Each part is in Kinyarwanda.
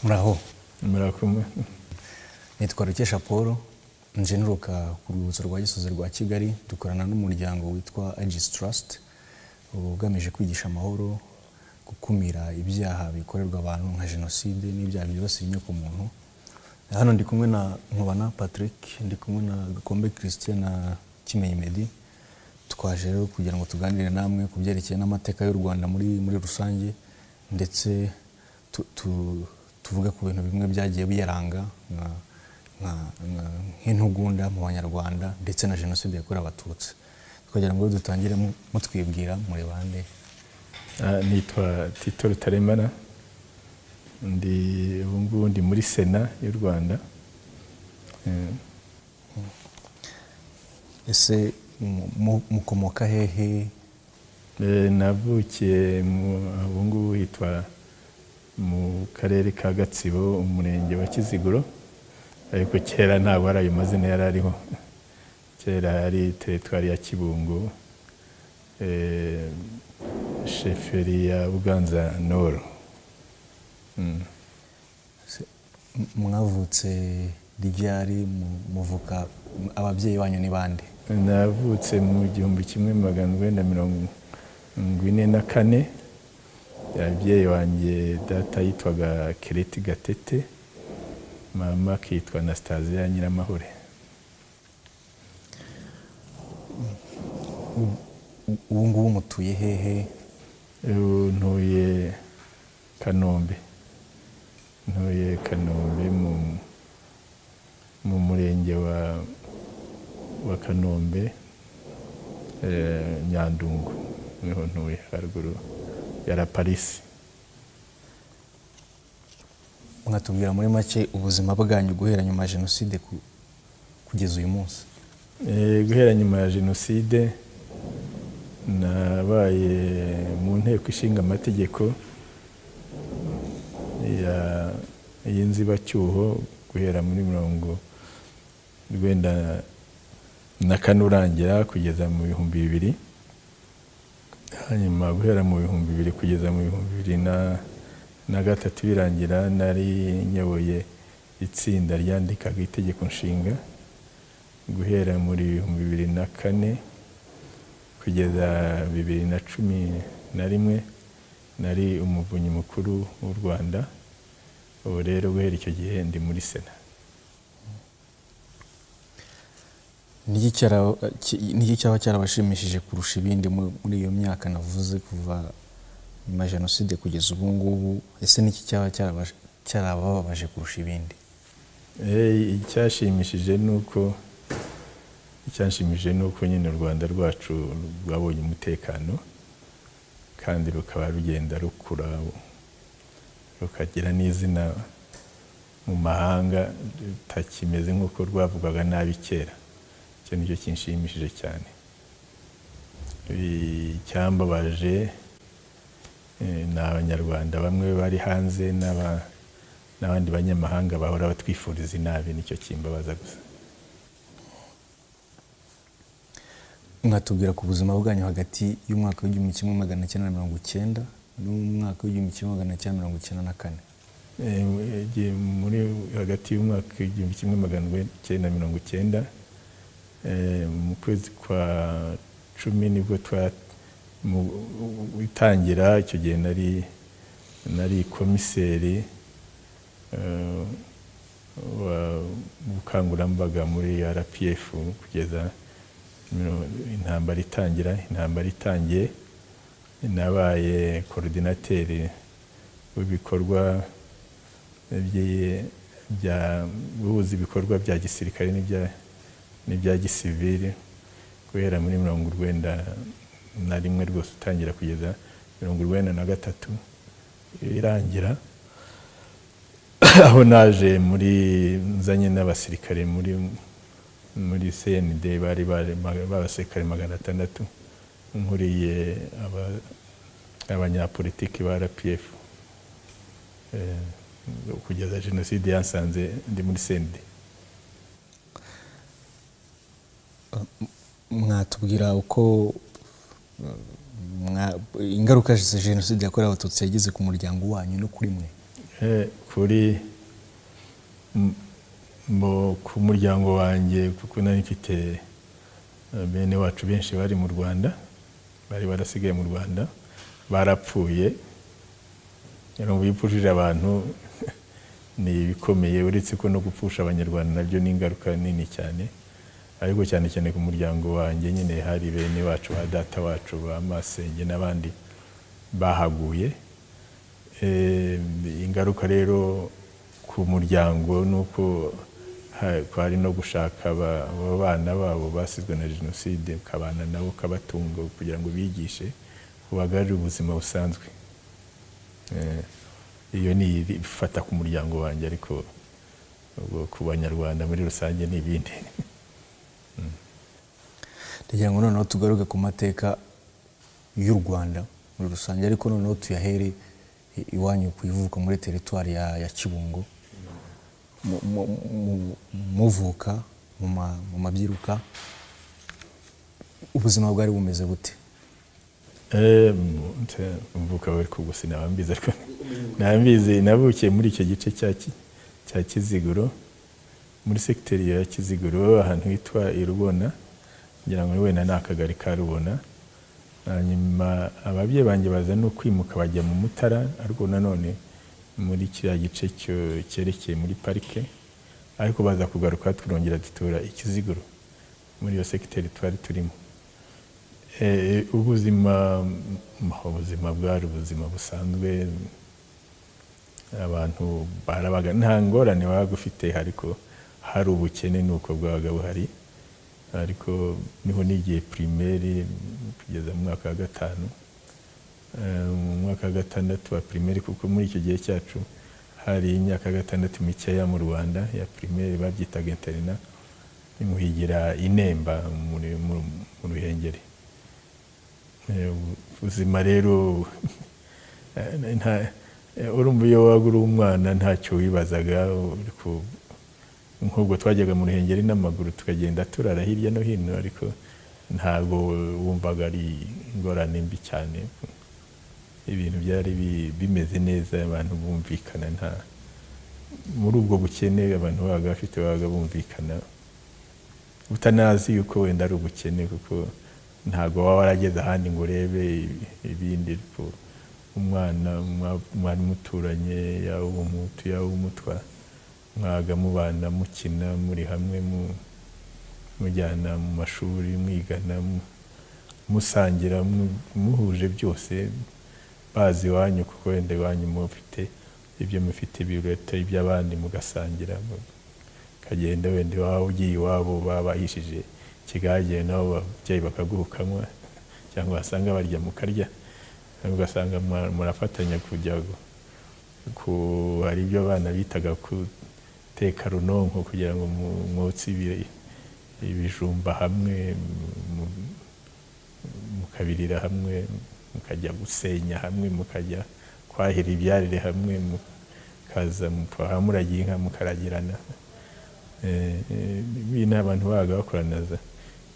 Muraho? Murakumwe. Nitwa Rukesha Paul, nje nturuka ku rwibutso rwa Gisozi rwa Kigali. Dukorana n'umuryango witwa Aegis Trust ugamije kwigisha amahoro, gukumira ibyaha bikorerwa abantu nka jenoside n'ibyaha byibasira inyokomuntu. Hano ndi kumwe na Nkubana Patrick, ndi kumwe na Gakombe Christian na Kimenyi Meddy. Twaje rero kugira ngo tuganire namwe ku byerekeye n'amateka y'u Rwanda muri rusange, ndetse tuvuge ku bintu bimwe byagiye biyaranga nk'intugunda mu Banyarwanda, ndetse na jenoside yakorewe Abatutsi. Twagira ngo dutangire mutwibwira muri bande. Nitwa Tito Rutaremara, ndi ubu ngubu ndi muri Sena y'u Rwanda. Ese mukomoka hehe? Navukiye ubu ngubu hitwa mu karere ka Gatsibo, umurenge wa Kiziguro, ariko kera ntabwo ari ayo mazina yari ariho. Kera yari teritwari ya Kibungo, sheferi ya Buganza Nord. Mwavutse ryari? Muvuka ababyeyi banyu ni bande? Navutse mu 1944. Ababyeyi banjye, data yitwaga Kereti Gatete, mama akitwa Anastasia Nyiramahore. Ubu ngubu mutuye hehe? Ubu ntuye Kanombe, ntuye Kanombe mu murenge wa Kanombe, Nyandungu, niho ntuye, haruguru ya La Palisse. Mwatubwira muri make ubuzima bwanyu guhera nyuma ya jenoside kugeza uyu munsi? Guhera nyuma ya jenoside nabaye mu nteko ishinga amategeko y'inzibacyuho guhera muri 94 urangira kugeza mu 2000. Hanyuma guhera mu 2000 kugeza mu 2003 birangira, nari nyoboye itsinda ryandikaga itegeko nshinga. Guhera muri 2004 kugeza 2011 nari umuvunyi mukuru w'u Rwanda. Ubu rero guhera icyo gihe ndi muri Sena. Niki cyaba cyarabashimishije kurusha ibindi muri iyo myaka navuze, kuva nyuma ya jenoside kugeza ubu ngubu? Ese niki cyaba cyarabababaje kurusha ibindi? Icyanshimishije ni uko nyine u Rwanda rwacu rwabonye umutekano, kandi rukaba rugenda rukura, rukagira n'izina mu mahanga, rutakimeze nk'uko rwavugwaga nabi kera. Icyo nicyo kinshimishije cyane. Icyambabaje ni Abanyarwanda bamwe bari hanze n'abandi banyamahanga bahora batwifuriza inabi, nicyo kimbabaza gusa. Mwatubwira ku buzima bwanyu hagati y'umwaka w'1990 n'umwaka w'1994? Muri hagati y'umwaka 1990, mu kwezi kwa 10 nibwo itangira. Icyo gihe nari komiseri wa bukangurambaga muri RPF kugeza intambara itangira. Intambara itangiye nabaye coordinateur w'ibikorwa bya guhuza ibikorwa bya gisirikare n'ibya gisivili guhera muri 91 rwose utangira kugeza 93 irangira, aho naje muri nzanye n'abasirikare muri Muri CND bari b'abasirikare 600, nkuriye abanyapolitiki ba RPF. Kugeza jenoside yansanze ndi muri CND. Mwatubwira uko ingaruka za jenoside yakorewe Abatutsi yagize ku muryango wanyu no kuri mwe? Kuri ku muryango wanjye, kuko nari mfite bene wacu benshi bari mu Rwanda, bari barasigaye mu Rwanda, barapfuye. Urumva iyo upfushije abantu ni ibikomeye, uretse ko no gupfusha Abanyarwanda nabyo ni ingaruka nini cyane, ariko cyane cyane ku muryango wanjye nyine hari bene wacu, ba data wacu, ba masenge n'abandi bahaguye. Ingaruka rero ku muryango ni uko kwari no gushaka abo bana babo basizwe na jenoside, ukabana nabo, ukabatunga kugira ngo bigishe, ubagarurire ubuzima busanzwe. Iyo ni ifata ku muryango wanjye, ariko ubwo ku Banyarwanda muri rusange ni ibindi. Ndagira ngo noneho tugaruke ku mateka y'u Rwanda muri rusange, ariko noneho tuyahere iwanyu ku ivuko muri teritwari ya Kibungo. Muvuka mu mabyiruka, ubuzima bwari bumeze gute? Mvuka bari kubwo sinabambizi, ariko nambizi navukiye muri icyo gice cya Kiziguro, muri segiteri ya Kiziguro, ahantu hitwa i Rubona, ngira ngo wenda ni akagari ka Rubona. Hanyuma ababyeyi banjye baza no kwimuka bajya mu Mutara, ariko nanone muri kiriya gice cyerekeye muri parike, ariko baza kugaruka turongera dutura i Kiziguro muri iyo segiteri twari turimo. Ubuzima bwari ubuzima busanzwe, abantu barabaga nta ngorane wabaga ufite, ariko hari ubukene nuko bwabaga buhari. Ariko niho nigiye primaire kugeza mu mwaka wa 5, mu mwaka wa 6 wa primaire, kuko muri icyo gihe cyacu hari imyaka ya 6 mikeya mu Rwanda ya primaire, babyitaga internat, muhigira inemba mu Ruhengeri. Ubuzima rero urumva iyo wabaga uri umwana ntacyo wibazaga, nk'ubwo twajyaga mu Ruhengeri n'amaguru tukagenda turara hirya no hino, ariko ntabwo wumvaga ari ingorane mbi cyane. Ibintu byari bimeze neza, abantu bumvikana, nta muri ubwo bukene abantu babaga bafite, babaga bumvikana, utanazi yuko wenda ari ubukene, kuko ntabwo waba warageze ahandi ngo urebe ibindi. Ariko umwana mwari muturanye, yaba Umuhutu yaba Umutwa, mwaga mubana, mukina muri hamwe, mujyana mu mashuri, mwigana, musangira, muhuje byose, bazi iwanyu, kuko wenda iwanyu mufite ibyo mufite biruta iby'abandi, mugasangira, mukagenda wenda iwabo, ugiye iwabo babahishije ikigage, nabo ababyeyi bakaguha ukanywa, cyangwa wasanga barya mukarya, ugasanga murafatanya kujya ku hari ibyo abana bitaga guteka runonko, kugira ngo mwotse ibijumba hamwe, mukabirira hamwe, mukajya gusenya hamwe, mukajya kwahira ibyarire hamwe, mukaza muragiye inka mukaragirana. Ibi ni abantu babaga bakoranaza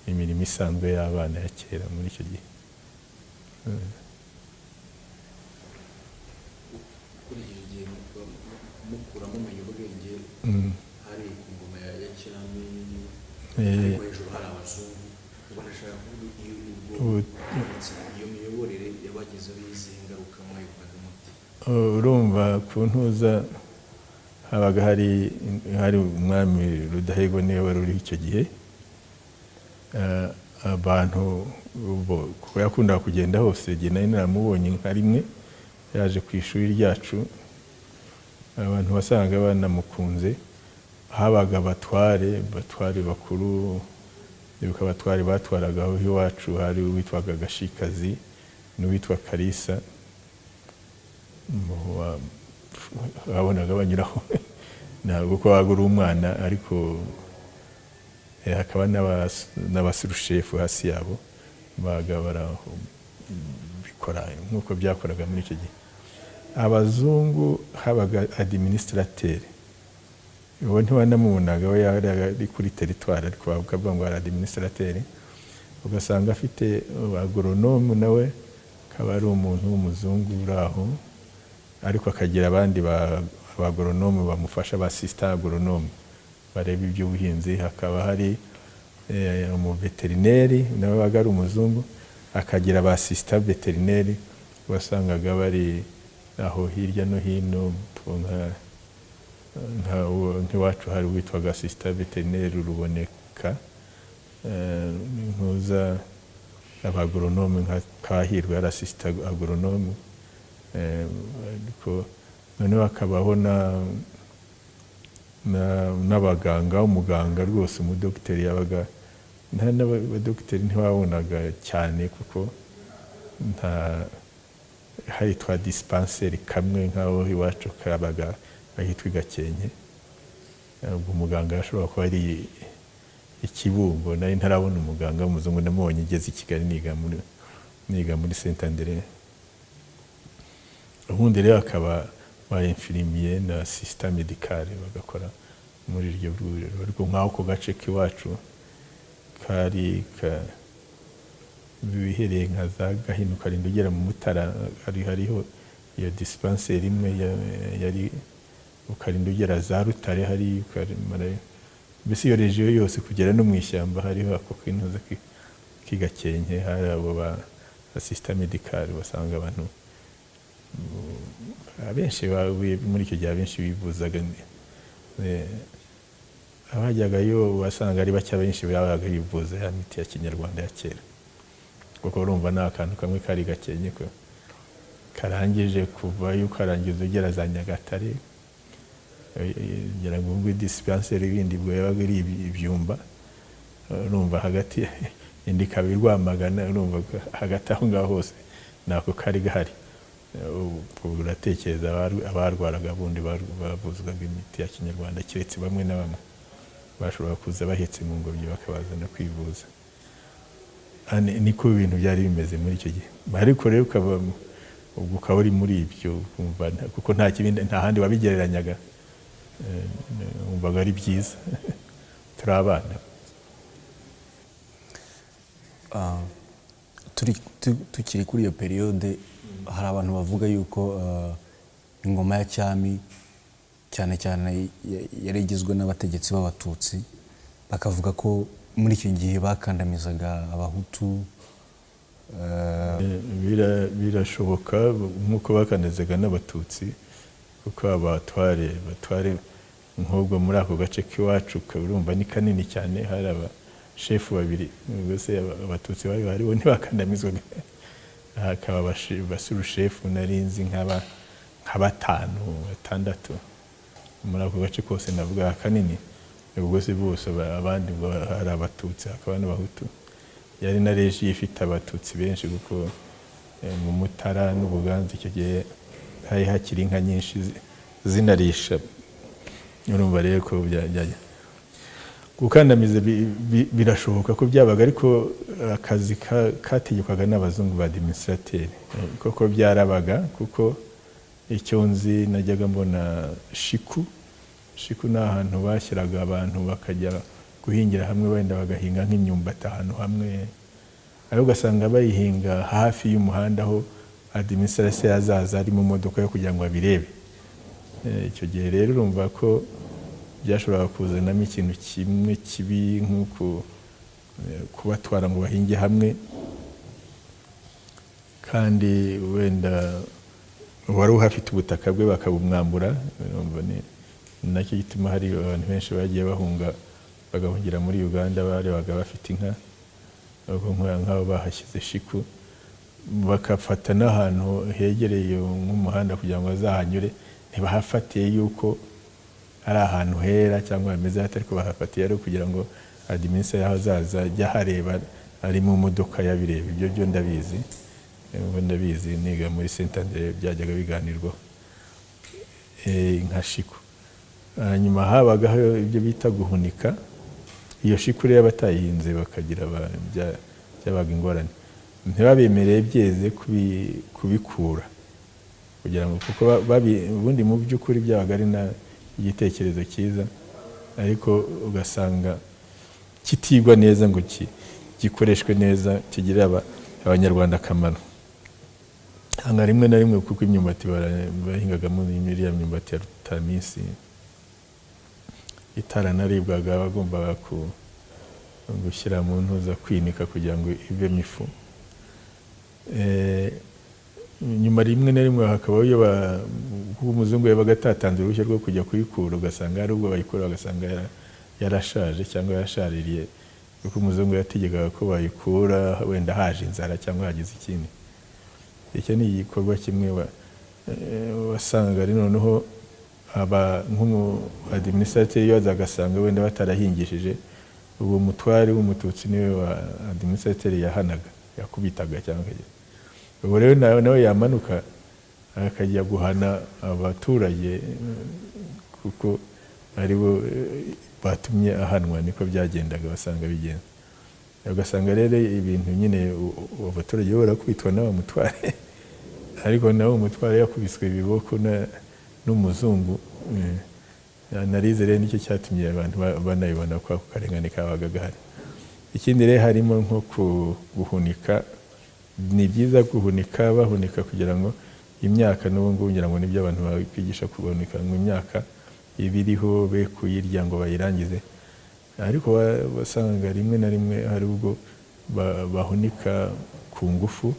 imirimo isanzwe y'abana ya kera muri icyo gihe. Ukurikije igihe mukura mumenya ubwenge, hari ku ngoma ya cyami, ariko hejuru hari abazungu. Ubwo ndashaka kuvuga iyo ubwo iyo miyoborere yabagezeho izihe ngaruka, mwayibonaga mute? Urumva ku ntuza habaga hari umwami Rudahigwa, niwe wari uriho icyo gihe. Abantu kuko yakundaga kugenda hose, igihe nari naramubonye nka rimwe yaje ku ishuri ryacu, abantu wasangaga banamukunze. Habaga abatware bakuru, ndibuka abatware batwaraga aho iwacu, hari uwitwaga Gashikazi n'uwitwa Kalisa, wabonaga banyuraho, ntabwo ko wabaga uri umwana, ariko Hakaba n'abasurushefu hasi yabo baga barabikora nk'uko byakoraga muri icyo gihe. Abazungu habaga administrateur, uwo ntiwanamubonaga, we yari ari kuri territoire, ariko bakavuga ngo hari administrateur, ugasanga afite agronome, nawe akaba ari umuntu w'umuzungu uri aho, ariko akagira abandi abagoronome bamufasha, ba assistant agronome bareba iby'ubuhinzi. Hakaba hari umuveterineri, nawe wabaga ari umuzungu, akagira ba assistant vétérinaire wasangaga bari aho hirya no hino. Nk'iwacu hari uwitwaga assistant vétérinaire Ruboneka, ntuza abagoronome nka Kahirwa yari assistant agronome, ariko noneho hakabaho n'abaganga, umuganga rwose, umudogiteri yabaga nta n'abadogiteri ntiwabonaga cyane, kuko nta hari twa dispensaire kamwe nk'aho iwacu kabaga ahitwa i Gakenke. Ubwo umuganga ashobora kuba ari i Kibungo. Nari ntarabona umuganga w'umuzungu, namubonye igeze i Kigali niga muri Saint Andre. Ubundi rero akaba ba infirmier na assistant médical bagakora muri iryo vuriro. Ariko nk'aho ku gace k'iwacu kari ka bihereye nka za Gahino ukarinda ugera mu Mutara, hariho iyo dispensaire imwe yari, ukarinda ugera za Rutare, hari ukarimara mbese iyo région yose kugera no mu ishyamba, hariho ako kintuza k'i Gakenke, hari abo ba assistant médical. Basanga abantu abenshi muri icyo gihe, abenshi bivuzaga abajyagayo wasanga ari bake, abenshi babaga bivuza ya miti ya kinyarwanda ya kera, kuko urumva ni akantu kamwe kari Gakenke ko karangije kuvayo ukarangiza ugera za Nyagatare, ngira ngo ubwo dispensaire bindi ubwo yabaga ari ibyumba, urumva hagati indi ikaba i Rwamagana, urumva hagati aho ngaho hose nako kari gahari. Ubwo uratekereza abarwaraga bundi bavuzwaga imiti ya kinyarwanda, keretse bamwe na bamwe bashobora kuza bahetse mu ngobyi bakabazana kwivuza. Niko ibintu byari bimeze muri icyo gihe. Ariko rero ukaba ubwo ukaba uri muri ibyo, ukumva kuko nta kibindi, nta handi wabigereranyaga, wumvaga ari byiza, turi abana. Tukiri kuri iyo période, hari abantu bavuga yuko ingoma ya cyami cyane cyane yari igizwe n'abategetsi b'abatutsi, bakavuga ko muri icyo gihe bakandamizaga abahutu. Birashoboka nk'uko bakandamizaga n'abatutsi, kuko abatware batware nk'ubwo muri ako gace k'iwacu, urumva ni kanini cyane, hari abashefu babiri. Ubwo se abatutsi bari bariho ntibakandamizwaga? Hakaba basurushefu nari nzi nka batanu, batandatu muri ako gace kose navuga kanini. Ubwo se bose abandi ngo hari abatutsi hakaba n'abahutu, yari na région ifite abatutsi benshi, kuko mu Mutara n'Ubuganza icyo gihe hari hakiri inka nyinshi zinarisha. Urumva rero ko gukandamiza birashoboka ko byabaga, ariko akazi kategekwaga n'abazungu ba administrateur. Koko byarabaga, kuko icyo nzi najyaga mbona shiku. Shiku ni ahantu bashyiraga abantu bakajya guhingira hamwe, wenda bagahinga nk'imyumbati ahantu hamwe, ariko ugasanga bayihinga hafi y'umuhanda aho administration azaza ari mu modoka yo kugira ngo abirebe. Icyo gihe rero urumva ko byashoboraga kuzanamo ikintu kimwe kibi, nk'uko kubatwara ngo bahinge hamwe, kandi wenda uwari uhafite ubutaka bwe bakabumwambura. Urumva ni nacyo gituma hari abantu benshi bagiye bahunga bagahungira muri Uganda, barebaga bafite inka. Ubwo nk'abo bahashyize shiku, bakafata n'ahantu hegereye nk'umuhanda kugira ngo bazahanyure, ntibahafatiye yuko ari ahantu hera cyangwa hameze hate, ariko bahafatiye ari kugira ngo administrateur yaho azaza ajya ahareba ari mu modoka yabireba. Ibyo byo ndabizi, ubwo ndabizi niga muri Saint Andre byajyaga biganirwaho. Nka shiku. Hanyuma habagaho ibyo bita guhunika. Iyo shiku rero batayihinze bakagira byabaga ingorane, ntibabemereye byeze kubikura kugira ngo, kuko ubundi mu by'ukuri byabaga ari igitekerezo cyiza, ariko ugasanga kitigwa neza ngo gikoreshwe neza kigirire Abanyarwanda akamaro. Hanga rimwe na rimwe, kuko imyumbati bahingagamo iriya myumbati ya rutaminsi itaranaribwaga, bagombaga gushyira mu ntuza kwinika kugira ngo ivemo ifu. Nyuma rimwe na rimwe hakaba iyo umuzungu yabaga atatanze uruhushya rwo kujya kuyikura, ugasanga hari ubwo bayikura bagasanga yarashaje cyangwa yarashaririye, kuko umuzungu yategekaga ko bayikura wenda haje inzara cyangwa hagize ikindi. Icyo ni igikorwa kimwe wasanga ari noneho aba nk'umu administrateur iyo agasanga wenda batarahingishije, uwo mutware w'Umututsi niwe wa administrateur yahanaga, yakubitaga cyangwa ubwo rero nawe yamanuka akajya guhana abaturage kuko aribo batumye ahanwa. Niko byagendaga, basanga bigenda, ugasanga rero ibintu nyine abaturage bo barakubitwa n'awa mutware, ariko nawe umutware yakubiswe ibiboko n'umuzungu. Narize rero nicyo cyatumye abantu banabibona ko ako karengane kabaga gahari. Ikindi rero harimo nko guhunika. Ni byiza guhunika, bahunika kugira ngo imyaka, n'ubu ngubu ngira ngo nibyo abantu bakwigisha, kuhunika ngo imyaka iba iriho be kuyirya ngo bayirangize. Ariko wasanga rimwe na rimwe hari ubwo bahunika ku ngufu,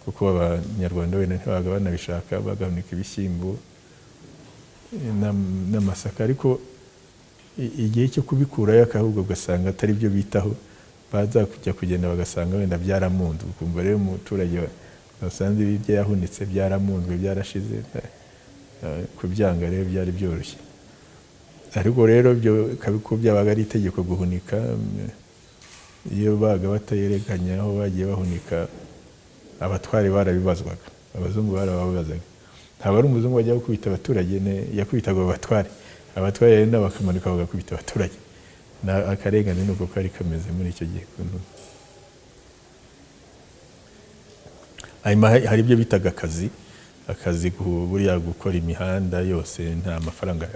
kuko Abanyarwanda wenda ntibabaga banabishaka, bagahunika ibishyimbo n'amasaka, ariko igihe cyo kubikurayo ahubwo ugasanga atari byo bitaho, baza kujya kugenda bagasanga wenda byaramunzwe. Ukumva rero umuturage wasanze ibyo yahunitse byaramunzwe, byarashize, kubyanga rero byari byoroshye. Ariko rero byo ko byabaga ari itegeko guhunika, iyo baga batayerekanye aho bagiye bahunika, abatware barabibazwaga, abazungu barababazaga. Ntabwo ari umuzungu wajya gukubita abaturage, yakubitaga abatware, abatware rero nabo bakamanuka bagakubita abaturage. Akarengane ni uko kari kameze muri icyo gihe. Hanyuma hari ibyo bitaga akazi. Akazi buriya gukora imihanda yose nta mafaranga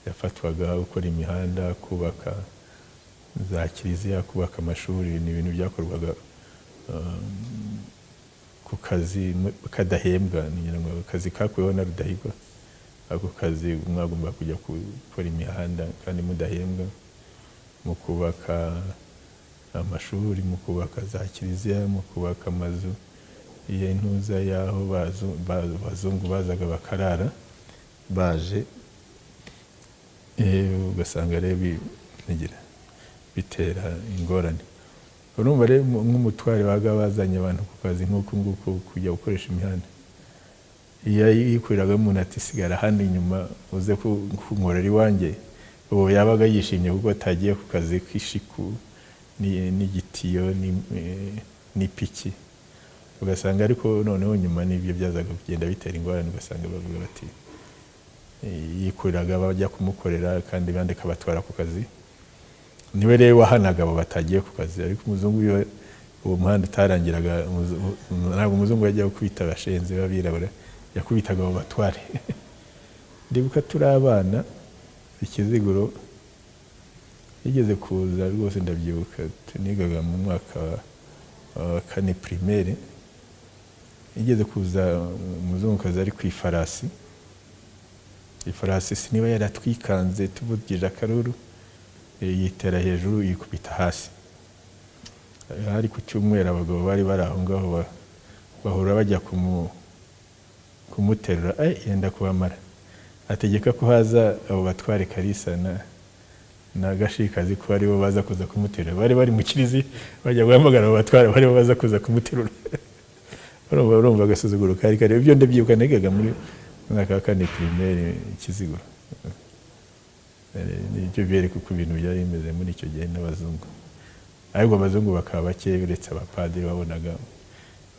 yafatwaga, gukora imihanda, kubaka za kiliziya, kubaka amashuri, ni ibintu byakorwaga ku kazi kadahembwa. Ngira ngo akazi kakuweho na Rudahigwa. Ako kazi mwagomba kujya gukora imihanda kandi mudahembwa, mu kubaka amashuri, mu kubaka za kiliziya, mu kubaka amazu y'intuza y'aho abazungu bazaga bakarara baje, ugasanga rero bitera ingorane. Urumva rero nk'umutware wabaga bazanye abantu ku kazi nk'uku nguku kujya gukoresha imihanda, iyo yikoreraga umuntu ati sigara hano inyuma uze kunkorera iwanjye, ubu yabaga yishimye kuko atagiye ku kazi k'ishiku n'igitiyo n'ipiki. Ugasanga ariko noneho nyuma n'ibyo byazaga kugenda bitera ingorane, ugasanga bavuga bati yikoreraga bajya kumukorera kandi abandi akabatwara ku kazi. Niwe rero wahanaga abo batagiye ku kazi. Ariko umuzungu iyo uwo muhanda utarangiraga, ntabwo umuzungu yajya gukubita abashenzi b'abirabura, yakubitaga abo batware. Ndibuka turi abana ikiziguro yigeze kuza rwose, ndabyibuka nigaga mu mwaka wa kane primaire, yigeze kuza umuzungukazi ari ku ifarasi. Ifarasi niba yaratwikanze tuvugije akaruru, yitera hejuru yikubita hasi. Hari ku cyumweru, abagabo bari bari aho ngaho bahura bajya kumuterura, yenda kubamara. Ategeka ko haza abo batware Kalisa na Gashikazi ko aribo baza kuza kumuterura. Bari bari mu kiliziya, bajya guhamagara abo batware baribo baza kuza kumuterura. Urumva agasuzuguro kari kari. Ibyo ndabyibuka, nigaga muri mwaka wa kane primaire Kiziguro. Nibyo bereka uko ibintu byari bimeze muri icyo gihe n'abazungu. Ariko abazungu bakaba bake, uretse abapadiri babonaga.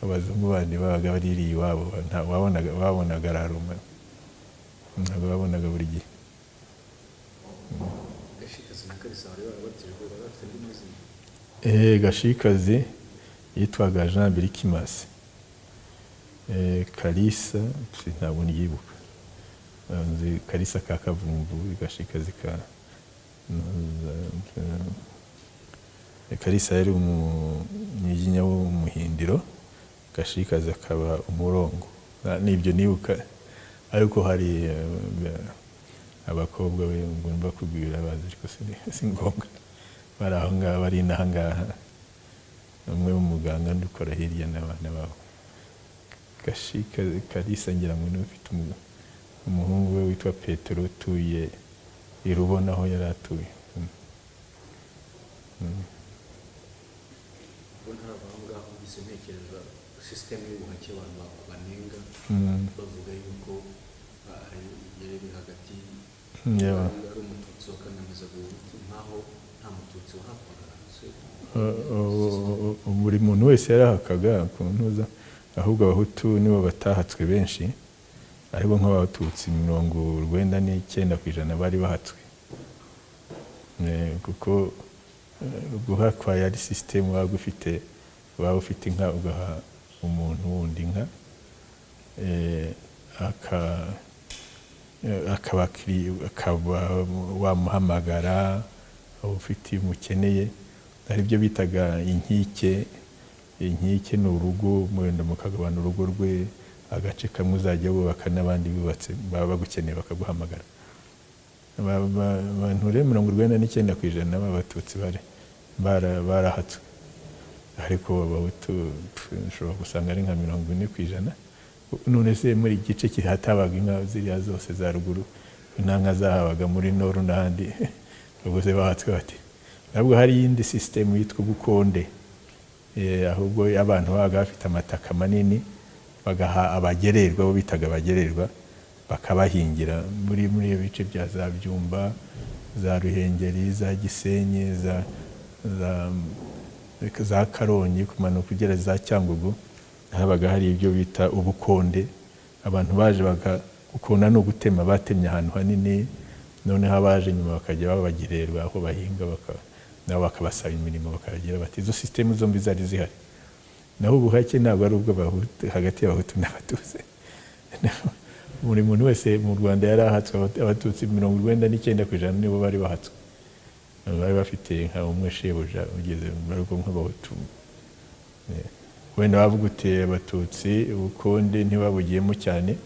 Abazungu bandi babaga baririye iwabo, wabonaga babonaga raruma, ntabwo babonaga buri gihe. Gashikazi na Kalisa bari barabatijwe, bari bafite andi mazina? Gashikazi yitwaga Jean Birikimasi. Kalisa ntabwo ndyibuka. Nzi Kalisa ka Kavumvu, Gashikazi ka Kalisa yari umunyiginya w'umuhindiro, Gashikazi akaba umurongo. Nibyo nibuka, ariko hari abakobwa be ngo mbakubwira bazi, ariko si ngombwa, bari aho ngaho, bari n'aha ngaha, umwe w'umuganga undi ukora hirya n'abana babo. Gashika Kalisa ngira ngo niwe ufite umuhungu we witwa Petero utuye i Rubona aho yari atuye. Ubwo ntarava aho ngaho, mbese ntekereza sisitemu y'ubuhake abantu banenga, bavuga yuko ari yari iri hagati ari umututsi wakandamizaga ubuhutu, nkaho nta mututsi wahakwaga se? Buri muntu wese yarahakaga ku ntuza, ahubwo abahutu nibo batahatswe benshi, ariko nk'abatutsi 99% bari bahatswe. Kuko guhakwa yari sisitemu waba ufite, waba ufite inka ugaha umuntu wundi inka, akaba wamuhamagara aho ufite umukeneye. Hari ibyo bitaga inkike. Inkike ni urugo, mwenda mukagabana urugo rwe, agace kamwe uzajya wubaka n'abandi bubatse baba bagukeneye bakaguhamagara. Abantu rero 99% b'abatutsi bari barahatswe, ariko abahutu ushobora gusanga ari nka 40%. None se muri igice hatabaga inka ziriya zose za ruguru, nta nka zahabaga muri noru n'ahandi, ubwo se bahatswe bate? Ntabwo hari iyindi sisitemu yitwa ubukonde, ahubwo abantu babaga bafite amataka manini bagaha abagererwa, bo bitaga abagererwa, bakabahingira muri ibyo bice bya za Byumba, za Ruhengeri, za Gisenyi, za Karongi, kumanuka ugera za Cyangugu, habaga hari ibyo bita ubukonde. Abantu baje gukona no gutema, batemye ahantu hanini, noneho abaje nyuma bakajya babagererwa aho bahinga, nabo bakabasaba imirimo, bakagira bati izo sisitemu zombi zari zihari. Naho ubuhake ntabwo ari ubwo hagati y'abahutu n'abatutsi. Buri muntu wese mu Rwanda yari ahatswe. Abatutsi 99% nibo bari bahatswe, bari bafite nka umwe shebuja ugeze mu rugo nk'abahutu. Wenda bavuga uti abatutsi ubukonde ntibabugiyemo cyane,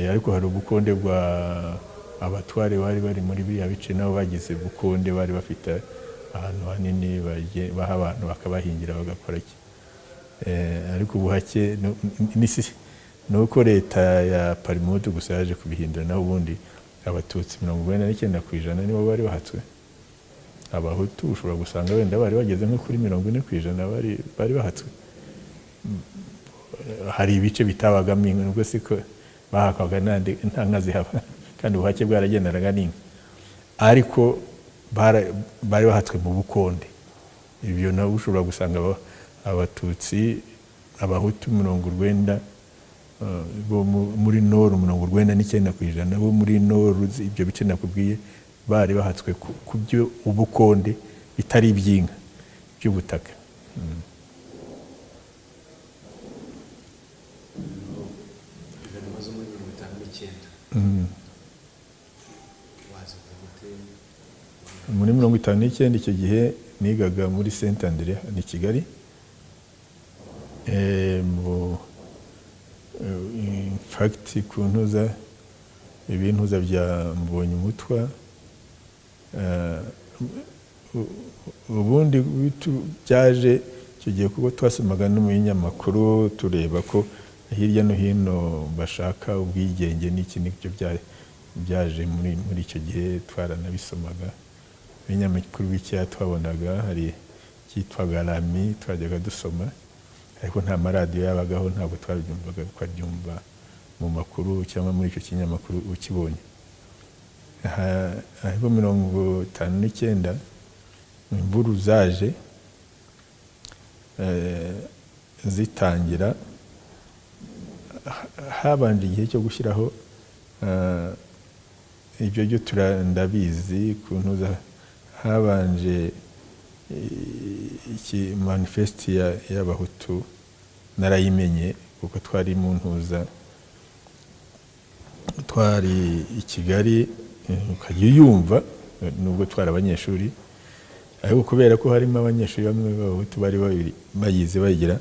ariko hari ubukonde bwa abatware bari bari muri biriya bice, nabo bagize ubukonde, bari bafite ahantu hanini baha abantu bakabahingira bagakora iki. Ariko ubuhake ni uko leta ya Parmehutu gusa yaje kubihindura, naho ubundi abatutsi 99% nibo bari bahatswe. Abahutu ushobora gusanga wenda bari bageze nko kuri 40% bari bahatswe. Hari ibice bitabagamo inka, nubwo siko bahakwaga nta nka zihaba, kandi ubuhake bwaragendanaga n'inka, ariko bari bahatswe mu bukonde. Ibyo nabo ushobora gusanga abatutsi, abahutu 90 bo muri noru, 99% bo muri noru, ibyo bice nakubwiye, bari bahatswe ku byo ubukonde bitari iby'inka by'ubutaka. Guverinoma zo muri 59 wazivuga gute? Muri 59 icyo gihe nigaga muri Saint Andre ni Kigali. In fact ku ntuza ibintuza bya Mbonyumutwa, ubundi byaje icyo gihe kuko twasomaga no mu binyamakuru, tureba ko hirya no hino bashaka ubwigenge n'iki n'ibyo byaje muri icyo gihe, twaranabisomaga ibinyamakuru bikeya twabonaga, hari icyitwaga Rami twajyaga dusoma, ariko nta maradiyo yabagaho, ntabwo twabyumvaga, twabyumva mu makuru cyangwa muri icyo kinyamakuru ukibonye. Ariko 59 imvuru zaje, zitangira, habanje igihe cyo gushyiraho, ibyo byo ndabizi ku ntuza, Habanje iki manifeste y'Abahutu, narayimenye kuko twari mu ntuza, twari i Kigali, ukajya uyumva nubwo twari abanyeshuri, ariko kubera ko harimo abanyeshuri bamwe b'Abahutu bari bayize bayigira,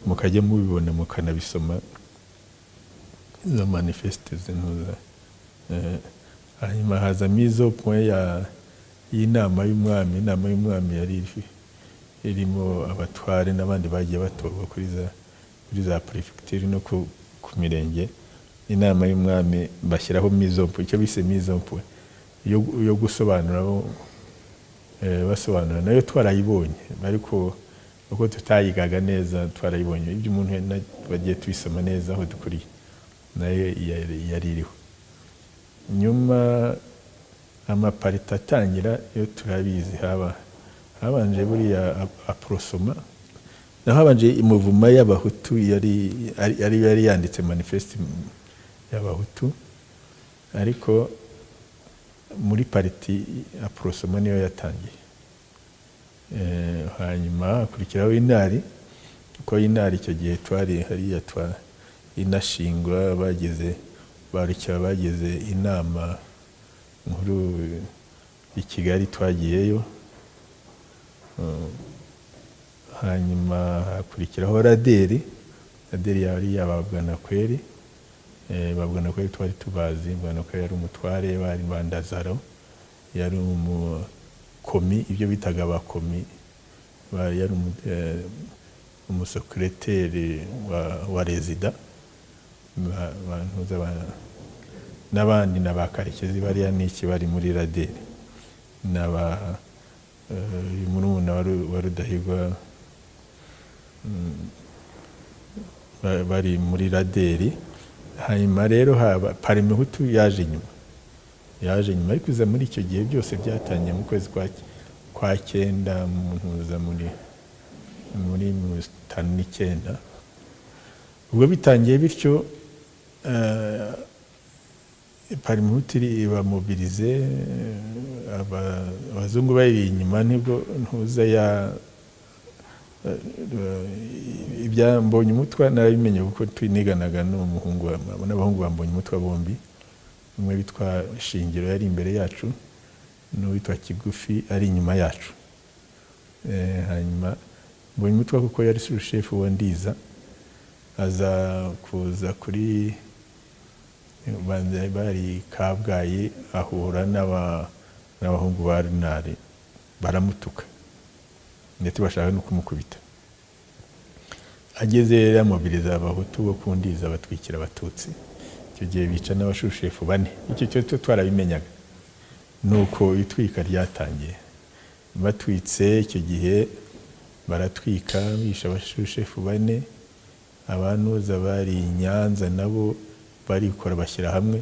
mukajya mubibona mukanabisoma izo manifeste z'intuza. Hanyuma haza mise au point y'inama y'umwami. Inama y'umwami yari irimo abatware n'abandi bagiye batorwa kuri za préfecture no ku mirenge. Inama y'umwami bashyiraho mise au point, icyo bise mise au point yo gusobanura, basobanura, nayo twarayibonye, ariko uko tutayigaga neza twarayibonye. Ibyo umuntu bagiye tubisoma neza aho dukuriye, nayo yari iriho. Nyuma amapariti atangira, yo turabizi, haba habanje buriya Aprosoma, naho habanje mouvement y'Abahutu yari yanditse manifeste y'Abahutu, ariko muri parti Aprosoma niyo yatangiye. Hanyuma hakurikiraho Inari, kuko Inari icyo gihe twari hariya twa inashingwa, bageze barukira bageze inama nkuru i Kigali, twagiyeyo. Hanyuma hakurikiraho Raderi. Raderi yari yaba Bwanakweli. Ba Bwanakweli twari tubazi. Bwanakweli yari umutware, bari Bandazaro yari umukomi, ibyo bitaga abakomi, yari umusekereteri wa rezida, n'abandi na ba Karekezi bariya n'iki bari muri Raderi, n'aba murumuna wa Rudahigwa, bari muri Raderi. Hanyuma rero haba Parimehutu yaje nyuma, yaje nyuma, ariko iza muri icyo gihe. Byose byatangiye mu kwezi kwa cyenda, mu ntuza muri 59. Ubwo bitangiye bityo, Parimehutu iba mobilisée, abazungu bari inyuma, nibwo ntuza ya ibya Mbonyumutwa narabimenye, kuko twiniganaga n'umuhungu n'abahungu ba Mbonyumutwa bombi. Umwe witwa Shingiro yari imbere yacu, n'uwitwa Kigufi ari inyuma yacu. Hanyuma Mbonyumutwa, kuko yari sushefu wa Ndiza, aza kuza kuri banza bari Kabgayi, ahura n'abahungu ba Runari, baramutuka ndetse bashaka no kumukubita. Ageze rero amobiliza Abahutu bo ku Ndiza, batwikira Abatutsi. Icyo gihe bica n'abashushefu bane, icyo cyo twarabimenyaga. Nuko itwika ryatangiye, batwitse icyo gihe, baratwika, bisha abashushefu bane. Abantuza bari i Nyanza nabo barikora, bashyira hamwe,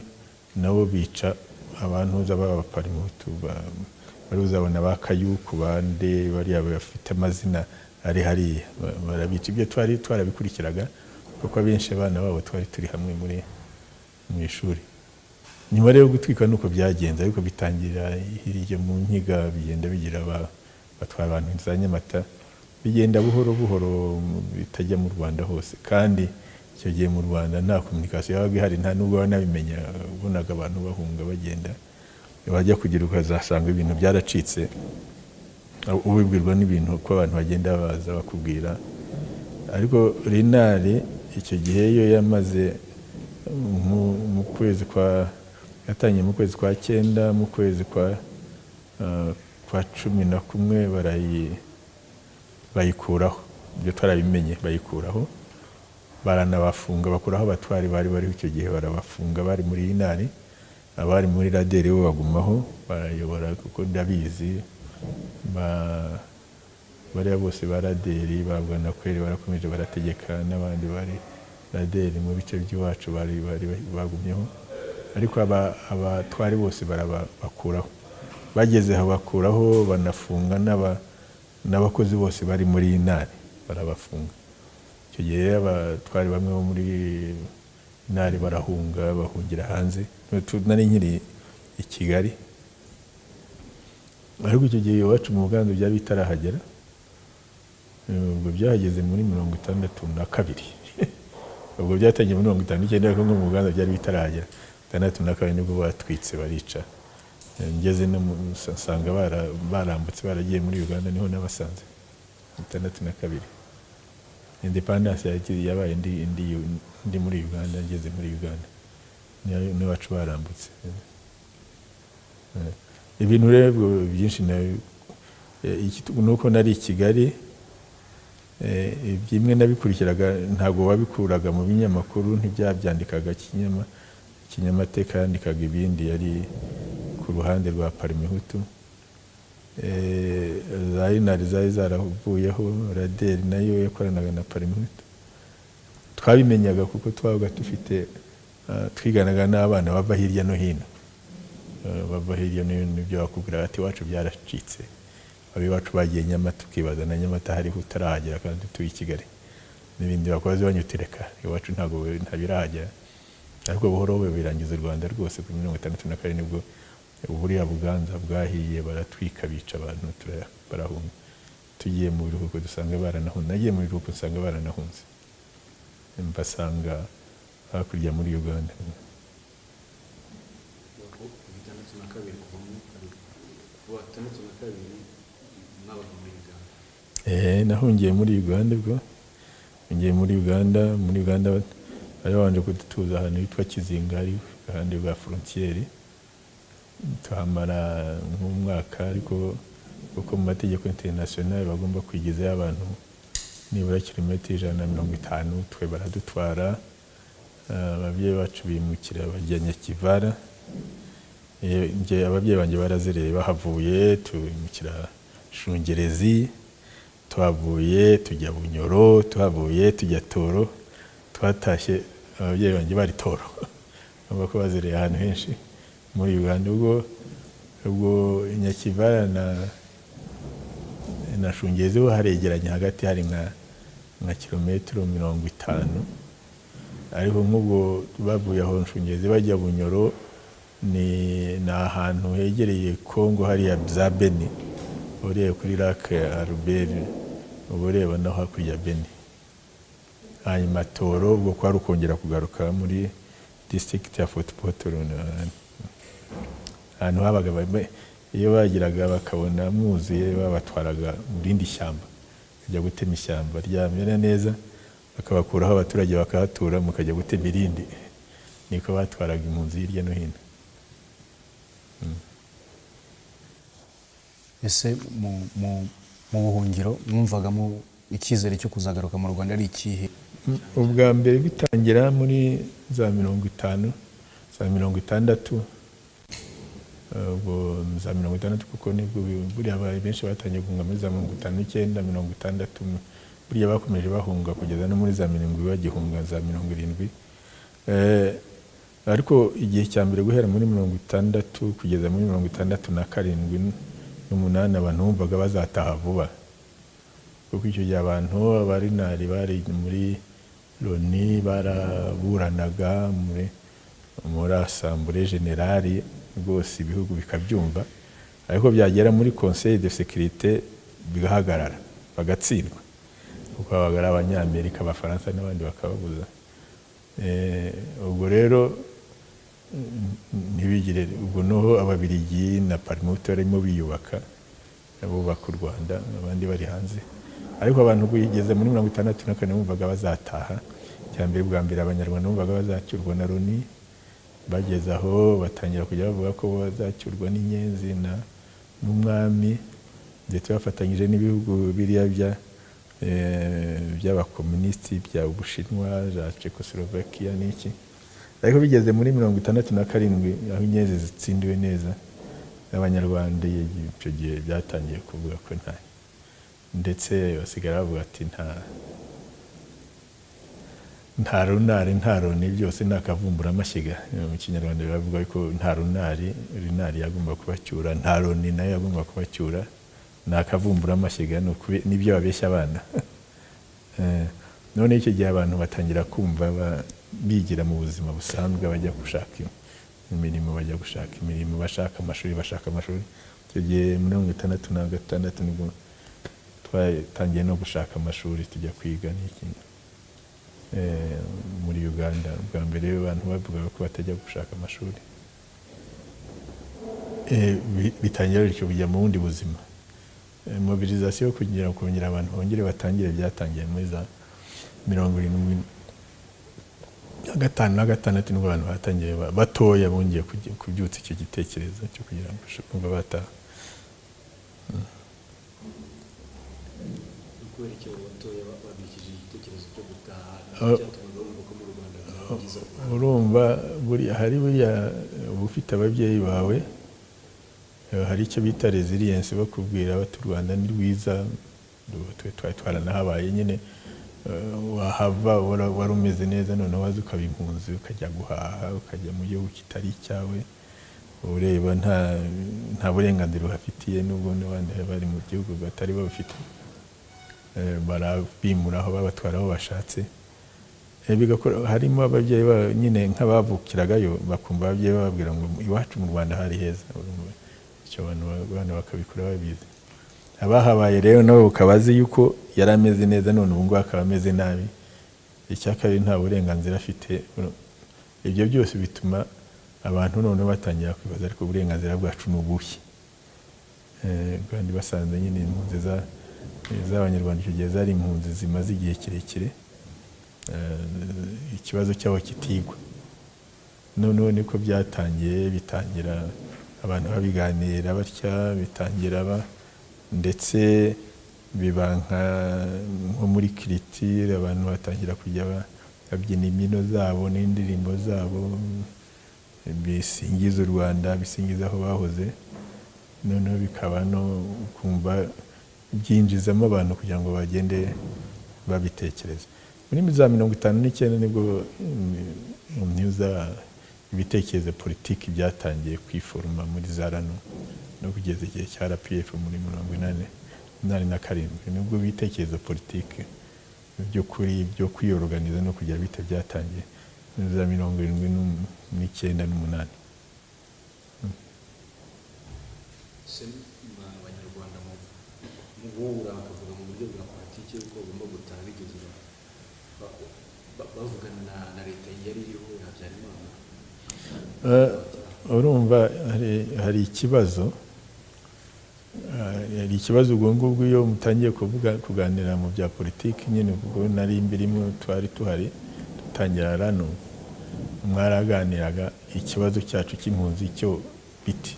nabo bica abantuza b'Abaparimutu, bari uzabona ba Kayuku, bande bariya bafite amazina ari hariya, barabica. Ibyo twari twarabikurikiraga, kuko abenshi abana babo twari turi hamwe muri mu ishuri. Nyuma rero gutwika nuko byagenze, ariko bitangira hirya mu Nkiga, bigenda bigira batwara abantu za Nyamata, bigenda buhoro buhoro bitajya mu Rwanda hose. Kandi icyo gihe mu Rwanda nta communication yabaga ihari, nta nubwo wanabimenya. Ubonaga abantu bahunga bagenda, wajya kugira ukazasanga ibintu byaracitse, ubibwirwa n'ibintu ko abantu bagenda baza bakubwira. Ariko Rinari icyo gihe yo yamaze mu kwezi kwa, yatangiye mu kwezi kwa cyenda, mu kwezi kwa 11 bayikuraho. Ibyo twarabimenye, bayikuraho, baranabafunga, bakuraho abatwari bari bariho icyo gihe, barabafunga bari muri Inari. Abari muri Raderi bo bagumaho barayobora, kuko ndabizi bariya bose ba Raderi ba Bwanakweli barakomeje barategeka, n'abandi bari Raderi mu bice by'iwacu bari bagumyeho, ariko abatwari bose barabakuraho. Bageze aho bakuraho, banafunga n'abakozi bose bari muri Inari, barabafunga. Icyo gihe rero abatwari bamwe bo muri Inari barahunga, bahungira hanze. Nari nkiri i Kigali. Ariko icyo gihe iwacu mu Buganza byari bitarahagera. Ubwo byahageze muri 62. Ubwo byatangiye muri 59, ariko nko mu Buganza byari bitarahagera. 62 nibwo batwitse barica. Ngeze no nsanga barambutse baragiye muri Uganda, niho nabasanze 62. Independence yabaye ndi muri Uganda, ngeze muri Uganda n'iwacu barambutse. Ibintu rero byinshi nuko nari i Kigali, bimwe nabikurikiraga, ntabwo wabikuraga mu binyamakuru, ntibyabyandikaga. Kinyamateka yandikaga ibindi, yari ku ruhande rwa Parmehutu. Za Inari zari zaravuyeho, Raderi nayo yakoranaga na Parmehutu. Twabimenyaga kuko twabaga dufite, twiganaga n'abana bava hirya no hino. Bava hirya no hino, ibyo bakubwira bati iwacu byaracitse, iwacu bagiye Nyamata, ukibaza na Nyamata hariho utarahagera kandi utuye i Kigali, n'ibindi bakoze banyutereka iwacu ntabwo ntabirahagera. Ariko buhoro buhoro birangiza u Rwanda rwose. Kuri 62 nibwo buriya Buganza bwahiye, baratwika, bica abantu, barahunga. Tugiye mu biruhuko dusanga baranahunze. Nagiye mu biruhuko nsanga baranahunze, mbasanga hakurya muri Uganda. 62, kuva 62 mwabaga muri Uganda? Nahungiye muri Uganda. Ubwo ngiye muri Uganda, muri Uganda bari babanje kudutuza ahantu hitwa Kizinga, hari iruhande rwa frontière, tuhamara nk'umwaka. Ariko kuko mu mategeko international bagomba kwigezayo abantu nibura kilometero 150, twe baradutwara. Ababyeyi bacu bimukira bajya Nyakivara. Njye ababyeyi banjye barazereye, bahavuye tumukira Shungerezi, tuhavuye tujya Bunyoro, tuhavuye tujya Toro. Twatashye ababyeyi banjye bari Toro. Urumva ko bazereye ahantu henshi muri Uganda. Ubwo Nyakivara na Shungerezi ho haregeranye, hagati hari nka kilometero 50. Ariko nk'ubwo bavuye aho Nshungezi bajya Bunyoro, ni ahantu hegereye Kongo, hariya za Beni, ureba kuri Lac Albert, uba ureba no hakurya Beni. Hanyuma Toro ubwo kwari ukongera kugaruka muri district ya Fort Portal, ahantu habaga iyo bagiraga bakabona mwuzuye, babatwaraga mu rindi shyamba kujya gutema ishyamba ryamera neza, bakabakuraho abaturage bakahatura, mukajya gutema irindi. Niko batwaraga impunzi hirya no hino. Ese mu buhungiro mwumvagamo icyizere cyo kuzagaruka mu Rwanda ari ikihe? Ubwa mbere bitangira muri za 50, za 60, ubwo za 60, kuko nibwo buriya benshi batangiye guhunga muri za 59, 60. Buriya bakomeje bahunga kugeza no muri za 70 bagihunga, za 70. Ariko igihe cya mbere guhera muri 60 kugeza muri 67 n'umunani, abantu bumvaga bazataha vuba, kuko icyo gihe abantu abarinari bari muri Loni baraburanaga muri Assemblée Générale rwose, ibihugu bikabyumva, ariko byagera muri Conseil de Sécurité bigahagarara, bagatsindwa, kuko babaga ari Abanyamerika, Abafaransa n'abandi bakababuza. Ubwo rero ntibigire ubwo noho Ababiligi na Parmehutu barimo biyubaka, bubaka u Rwanda, abandi bari hanze. Ariko abantu kugeza muri 64 bumvaga bazataha. Icya mbere, bwa mbere Abanyarwanda bumvaga bazacyurwa na Loni. Bageze aho batangira kujya bavuga ko bazacyurwa n'inyenzi n'umwami, ndetse bafatanyije n'ibihugu biriya by'abakomunisiti bya Ubushinwa, za Czechoslovakia n'iki. Ariko bigeze muri 67, aho inyenzi zitsindiwe neza, Abanyarwanda icyo gihe byatangiye kuvuga ko nta, ndetse basigara bavuga ati nta runari, nta Loni, byose ni akavumburamashyiga. Mu Kinyarwanda baravuga ko nta runari, runari yagomba kubacyura, nta Loni nayo yagomba kubacyura, ni akavumburamashyiga, nibyo babeshya abana. None icyo gihe abantu batangira kumva bigira mu buzima busanzwe, bajya gushaka imirimo, bajya gushaka imirimo, bashaka amashuri, bashaka amashuri. Icyo gihe 66 nibwo twatangiye no gushaka amashuri, tujya kwiga n'iki muri Uganda. Bwa mbere abantu bavugaga ko batajya gushaka amashuri. Bitangira bityo bijya mu bundi buzima. Mobilisation yo kugira kongera abantu bongere batangire byatangiye muri za 75 na 6, nibwo abantu batangiye batoya bongeye kubyutsa icyo gitekerezo cyo kugira ngo kumva bataha. Kubera icyo batoya babikije igitekerezo cyo gutaha cyatumaga bumva ko mu Rwanda byaba byiza? Urumva buriya hari buriya uba ufite ababyeyi bawe, hari icyo bita resilience, bakubwira bati u Rwanda ni rwiza. Twe twari twaranahabaye nyine, wahava wari umeze neza, noneho waza ukaba impunzi, ukajya guhaha, ukajya mu gihugu kitari icyawe, ureba nta burenganzira uhafitiye, nubwo n'abandi bari mu gihugu batari babufite. Barabimura aho babatwara aho bashatse. Bigakora harimo ababyeyi nyine nk'abavukiragayo, bakumva ababyeyi bababwira ngo iwacu mu Rwanda hari heza. Urumva, icyo abantu abana bakabikora babizi. Abahabaye rero nabo ukaba azi yuko yari ameze neza, none ubu ngubu akaba ameze nabi. Icya kabiri, nta burenganzira afite. Ibyo byose bituma abantu noneho batangira kwibaza: ariko uburenganzira bwacu ni ubuhe? Kandi basanze nyine impunzi z'Abanyarwanda icyo gihe zari impunzi zimaze igihe kirekire, ikibazo cyabo kitigwa. Noneho niko byatangiye, bitangira abantu babiganira batya, bitangira ndetse biba nko muri culture, abantu batangira kujya babyina imbyino zabo n'indirimbo zabo bisingiza u Rwanda, bisingiza aho bahoze. Noneho bikaba no kumva byinjizamo abantu kugira ngo bagende babitekereza. Muri za 59 nibwo myuza ibitekerezo politiki byatangiye kwiforoma muri za RANU, no kugeza igihe cya RPF muri 88 nibwo ibitekerezo politiki by'ukuri byo kwiyoruganiza no kugira bite byatangiye muri za 79 n'umunani. Se Abanyarwanda mu guhura bakavuga mu buryo bwa politiki yuko bagomba gutaha, bigeze bavugana na leta yari iriho ya Habyarimana? Urumva hari ikibazo ubwo ngubwo iyo mutangiye kuvuga, kuganira mu bya politiki nyine, ubwo nari mbirimo, twari tuhari dutangira RANU, mwaraganiraga ikibazo cyacu cy'impunzi cyo biti.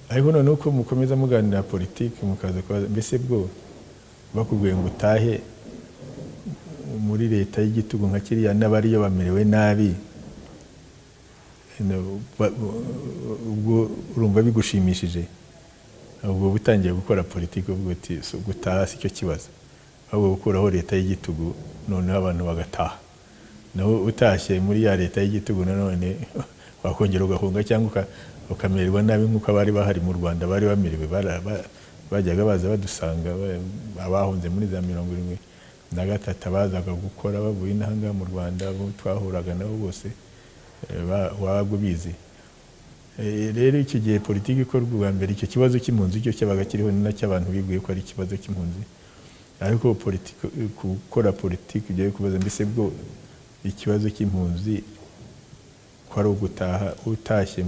Ariko noneho uko mukomeza muganira politiki, mukaza kubaza mbese bwo bakubwiye ngo utahe muri leta y'igitugu nka kiriya, n'abariyo bamerewe nabi, no, ubwo urumva bigushimishije? Ubwo butangiye gukora politiki, uvuga uti: "Si gutaha si cyo kibazo, ahubwo gukuraho leta y'igitugu, noneho abantu bagataha." Naho utashye muri ya leta y'igitugu, nanone wakongera ugahunga cyangwa ukamererwa nabi nk'uko abari bahari mu Rwanda bari bamerewe. Bajyaga baza badusanga, abahunze muri za 73, bazaga gukora bavuye inaha ngaha mu Rwanda, abo twahuraga nabo bose, wabaga ubizi. Rero icyo gihe politiki ikorwa ubwa mbere, icyo kibazo cy'impunzi cyo cyabaga kiriho, ni nacyo abantu bibwiye ko ari ikibazo cy'impunzi. Ariko politiki, gukora politiki ibyo kubaza mbese bwo ikibazo cy'impunzi ko ari ugutaha, utashye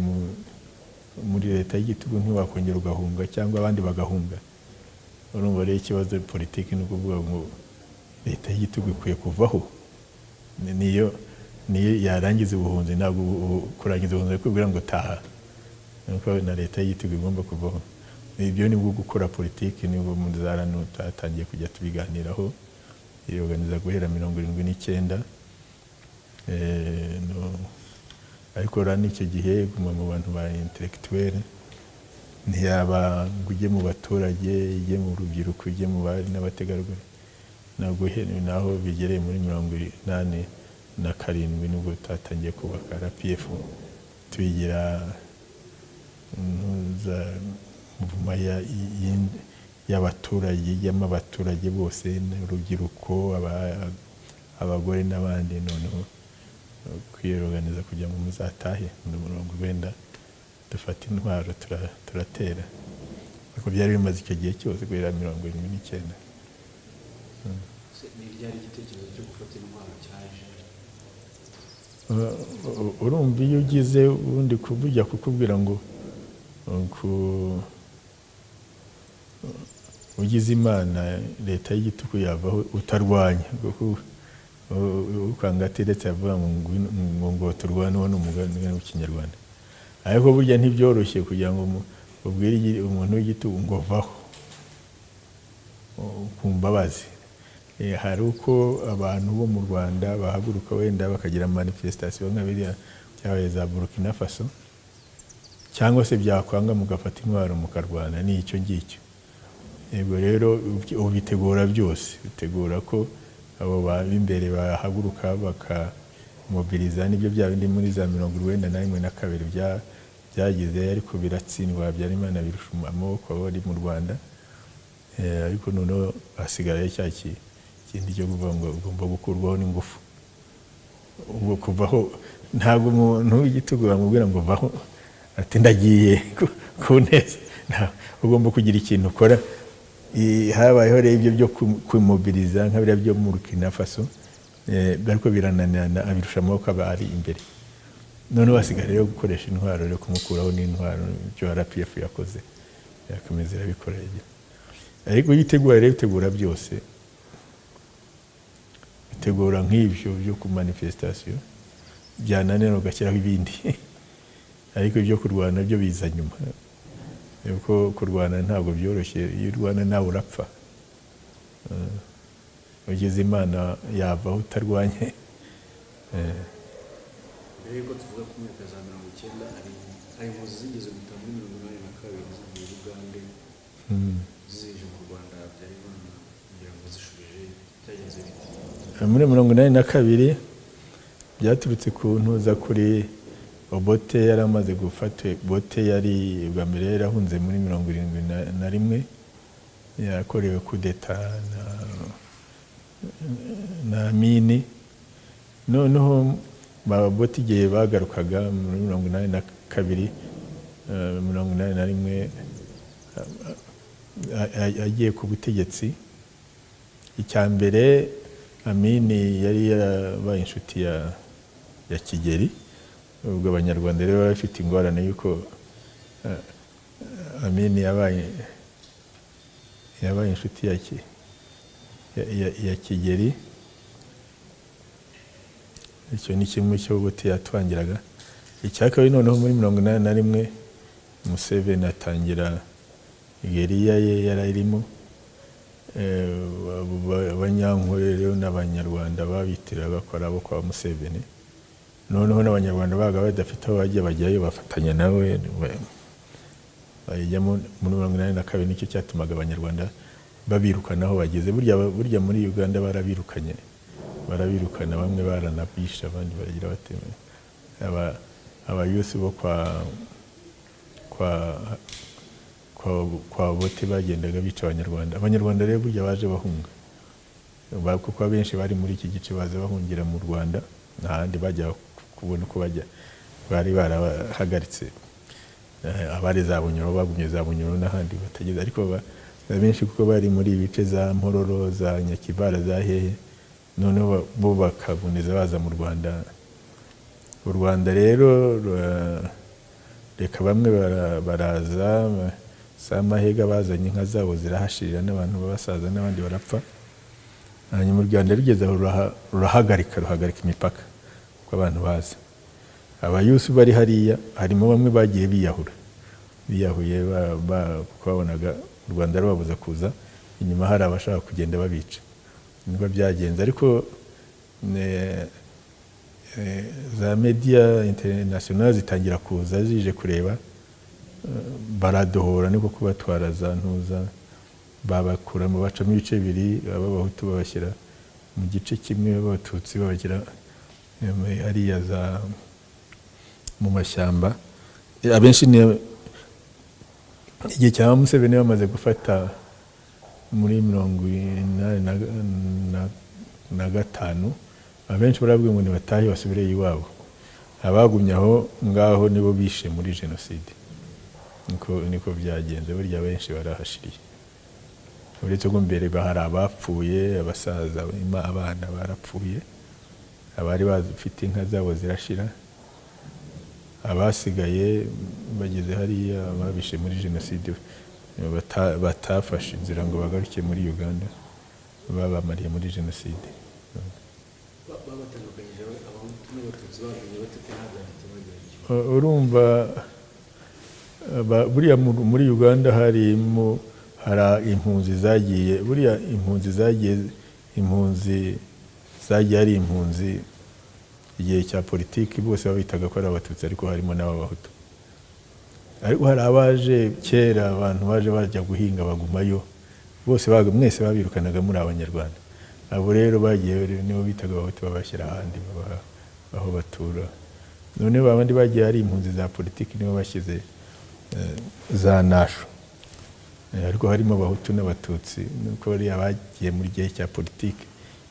muri leta y'igitugu ntiwakongera ugahunga cyangwa abandi bagahunga? Urumva rero ikibazo politiki ni ukuvuga ngo leta y'igitugu ikwiye kuvaho. Niyo yarangiza ubuhunzi. Ntabwo kurangiza ubuhunzi ari kwibwira ngo taha, nuko na leta y'igitugu igomba kuvaho. Ibyo nibwo gukora politiki, nibwo muri za RANU twatangiye kujya tubiganiraho, iyoganiza guhera 79. Ariko RANU icyo gihe guma mu bantu ba intellectuel, ntiyaba ngo ujye mu baturage, ijye mu rubyiruko, ujye mu bari n'abategarugori. Ntabwo naho bigereye muri 87 nibwo twatangiye kubaka RPF, tuyigira muvuma y'abaturage, ijyamo abaturage bose, urubyiruko, abagore n'abandi. Noneho kwiyoganiza kugira ngo muzatahe muri 90. Dufata intwaro, turatera. Ariko byari bimaze icyo gihe cyose guhera 79. Ni ryari igitekerezo cyo gufata intwaro cyaje? Urumva, iyo ugize ubundi kujya kukubwira ngo ugize Imana leta y'igitugu yavaho utarwanya, kuko ukanga ateretse avuga ngo ngo turwane, uwo ni umugani w'Ikinyarwanda. Ariko burya ntibyoroshye kugira ngo ubwire umuntu w'igitugu ngo vaho ku mbabazi. Hari uko abantu bo mu Rwanda bahaguruka wenda bakagira manifestation nka biriya byabaye za Burkina Faso, cyangwa se byakwanga mugafata intwaro mukarwana. Ni icyo ngicyo. Yego, rero ubitegura byose, utegura ko abo b'imbere bahaguruka bakamobiliza. Nibyo bya bindi muri za 91 na kabiri byagize, ariko biratsindwa. Habyarimana birusha amaboko abo ari mu Rwanda. Ariko noneho hasigaye cya kindi cyo kuvuga ngo ugomba gukurwaho n'ingufu. Ubwo kuvaho, ntabwo umuntu w'igitugu bamubwira ngo vaho, ati ndagiye ku neza. Ugomba kugira ikintu ukora. Habayeho rero ibyo byo kumobiliza nka biriya byo mu Burkina Faso, ariko birananirana, abirusha amaboko aba ari imbere. Noneho hasigaye rero gukoresha intwaro, rero kumukuraho n'intwaro, ibyo RPF yakoze, yakomeza irabikora. Ariko iyo utegura rero, utegura byose, utegura nk'ibyo byo ku manifestation, byananira ugashyiraho ibindi. Ariko ibyo kurwana byo biza nyuma, kuko kurwana ntabwo byoroshye. Iyo urwana nawe urapfa. Ugeze Imana yavaho utarwanye. Mbere yuko tuvuga ku myaka za 90, hari impunzi zigeze gutaha muri 82 zivuye i Bugande zije mu Rwanda. Habyarimana kugira ngo zishubije, byagenze bite? Muri 82 byaturutse ku ntuza kuri Obote yari amaze gufata. Obote yari bwa mbere yarahunze muri 71, yakorewe kudeta na Amini. Noneho ba Obote igihe bagarukaga muri 82, 81, agiye ku butegetsi, icya mbere Amini yari yarabaye inshuti ya Kigeli. Ubwo Abanyarwanda rero bari bafite ingorane y'uko Amini yabaye inshuti ya Kigeli. Icyo ni kimwe cyo Obote yatwangiraga. Icya kabiri, noneho muri 81 Museveni atangira guerrilla ye yari irimo. Abanyankore rero n'Abanyarwanda babitiraga ko ari abo kwa Museveni. Noneho n'Abanyarwanda baga badafite aho bajya, bajyayo bafatanya nawe, bayijyamo muri 82. Nicyo cyatumaga Abanyarwanda babirukana aho bageze. Burya muri Uganda barabirukanye, barabirukana, bamwe baranabisha, abandi baragira bate. Abayusi bo kwa Obote bagendaga bica Abanyarwanda. Abanyarwanda rero burya baje bahunga, kuko abenshi bari muri iki gice baza bahungira mu Rwanda, nta handi bajya kubona uko bajya, bari barahagaritse. Abari za Bunyoro bagumye za Bunyoro n'ahandi batageze, ariko abenshi kuko bari muri ibice za Mpororo, za Nyakivara, za hehe, noneho bo bakaboneza baza mu Rwanda. U Rwanda rero reka bamwe baraza Samahega, bazanye inka zabo zirahashirira, n'abantu b'abasaza n'abandi barapfa. Hanyuma u Rwanda rugeze aho rurahagarika, ruhagarika imipaka kuko abantu baza. Abayusu bari hariya harimo bamwe bagiye biyahura, biyahuye kuko babonaga u Rwanda rubabuza kuza, inyuma hari abashaka kugenda babica. Nibwo byagenze. Ariko za media international zitangira kuza zije kureba, baradohora, niko kubatwara za ntuza, babakuramo, bacamo ibice bibiri: ab'Abahutu babashyira mu gice kimwe, ab'Abatutsi babashyira hariya za mu mashyamba. Abenshi ni igihe cya Museveni bamaze gufata muri 85, abenshi barabwiwe ngo nibatahe basubire iwabo. Abagumye aho ngaho nibo bishe muri jenoside. Niko byagenze, burya benshi barahashiriye. Uretse ko mbere hari abapfuye, abasaza, abana barapfuye, abari bafite inka zabo zirashira, abasigaye bageze hariya babishe muri jenoside, batafashe inzira ngo bagaruke muri Uganda, babamariye muri jenoside. Babatandukanyije Abahutu n'Abatutsi, bamenye bate ko nta identité bagerageje? Urumva buriya muri Uganda harimo, hari impunzi zagiye, buriya impunzi zagiye ari impunzi igihe cya politiki, bose babitaga ko ari Abatutsi, ariko harimo n'Abahutu. Ariko hari abaje kera, abantu baje bajya guhinga bagumayo, bose mwese babirukanaga muri Abanyarwanda. Abo rero bagiye nibo bitaga Abahutu, babashyira ahandi, babaha aho batura. Noneho abandi bagiye ari impunzi za politiki nibo bashyize za Nasho. Ariko harimo Abahutu n'Abatutsi, nuko bariya bagiye muri gihe cya politiki,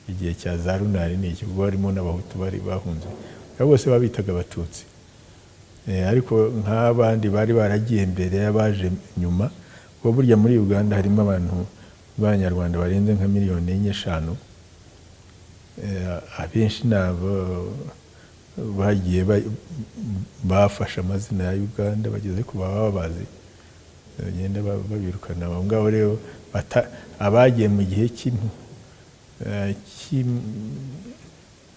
igihe cya za runari n'iki, ubwo harimo n'Abahutu bari bahunze. Abo bose babitaga Abatutsi. Ariko nk'abandi bari baragiye mbere y'abaje nyuma, kuko burya muri Uganda harimo abantu b'Abanyarwanda barenze nka miliyoni 4, 5. Abenshi ni abo bagiye bafashe amazina ya Uganda, bageze ku baba babazi, bagenda babirukana. Abo ngabo rero abagiye mu gihe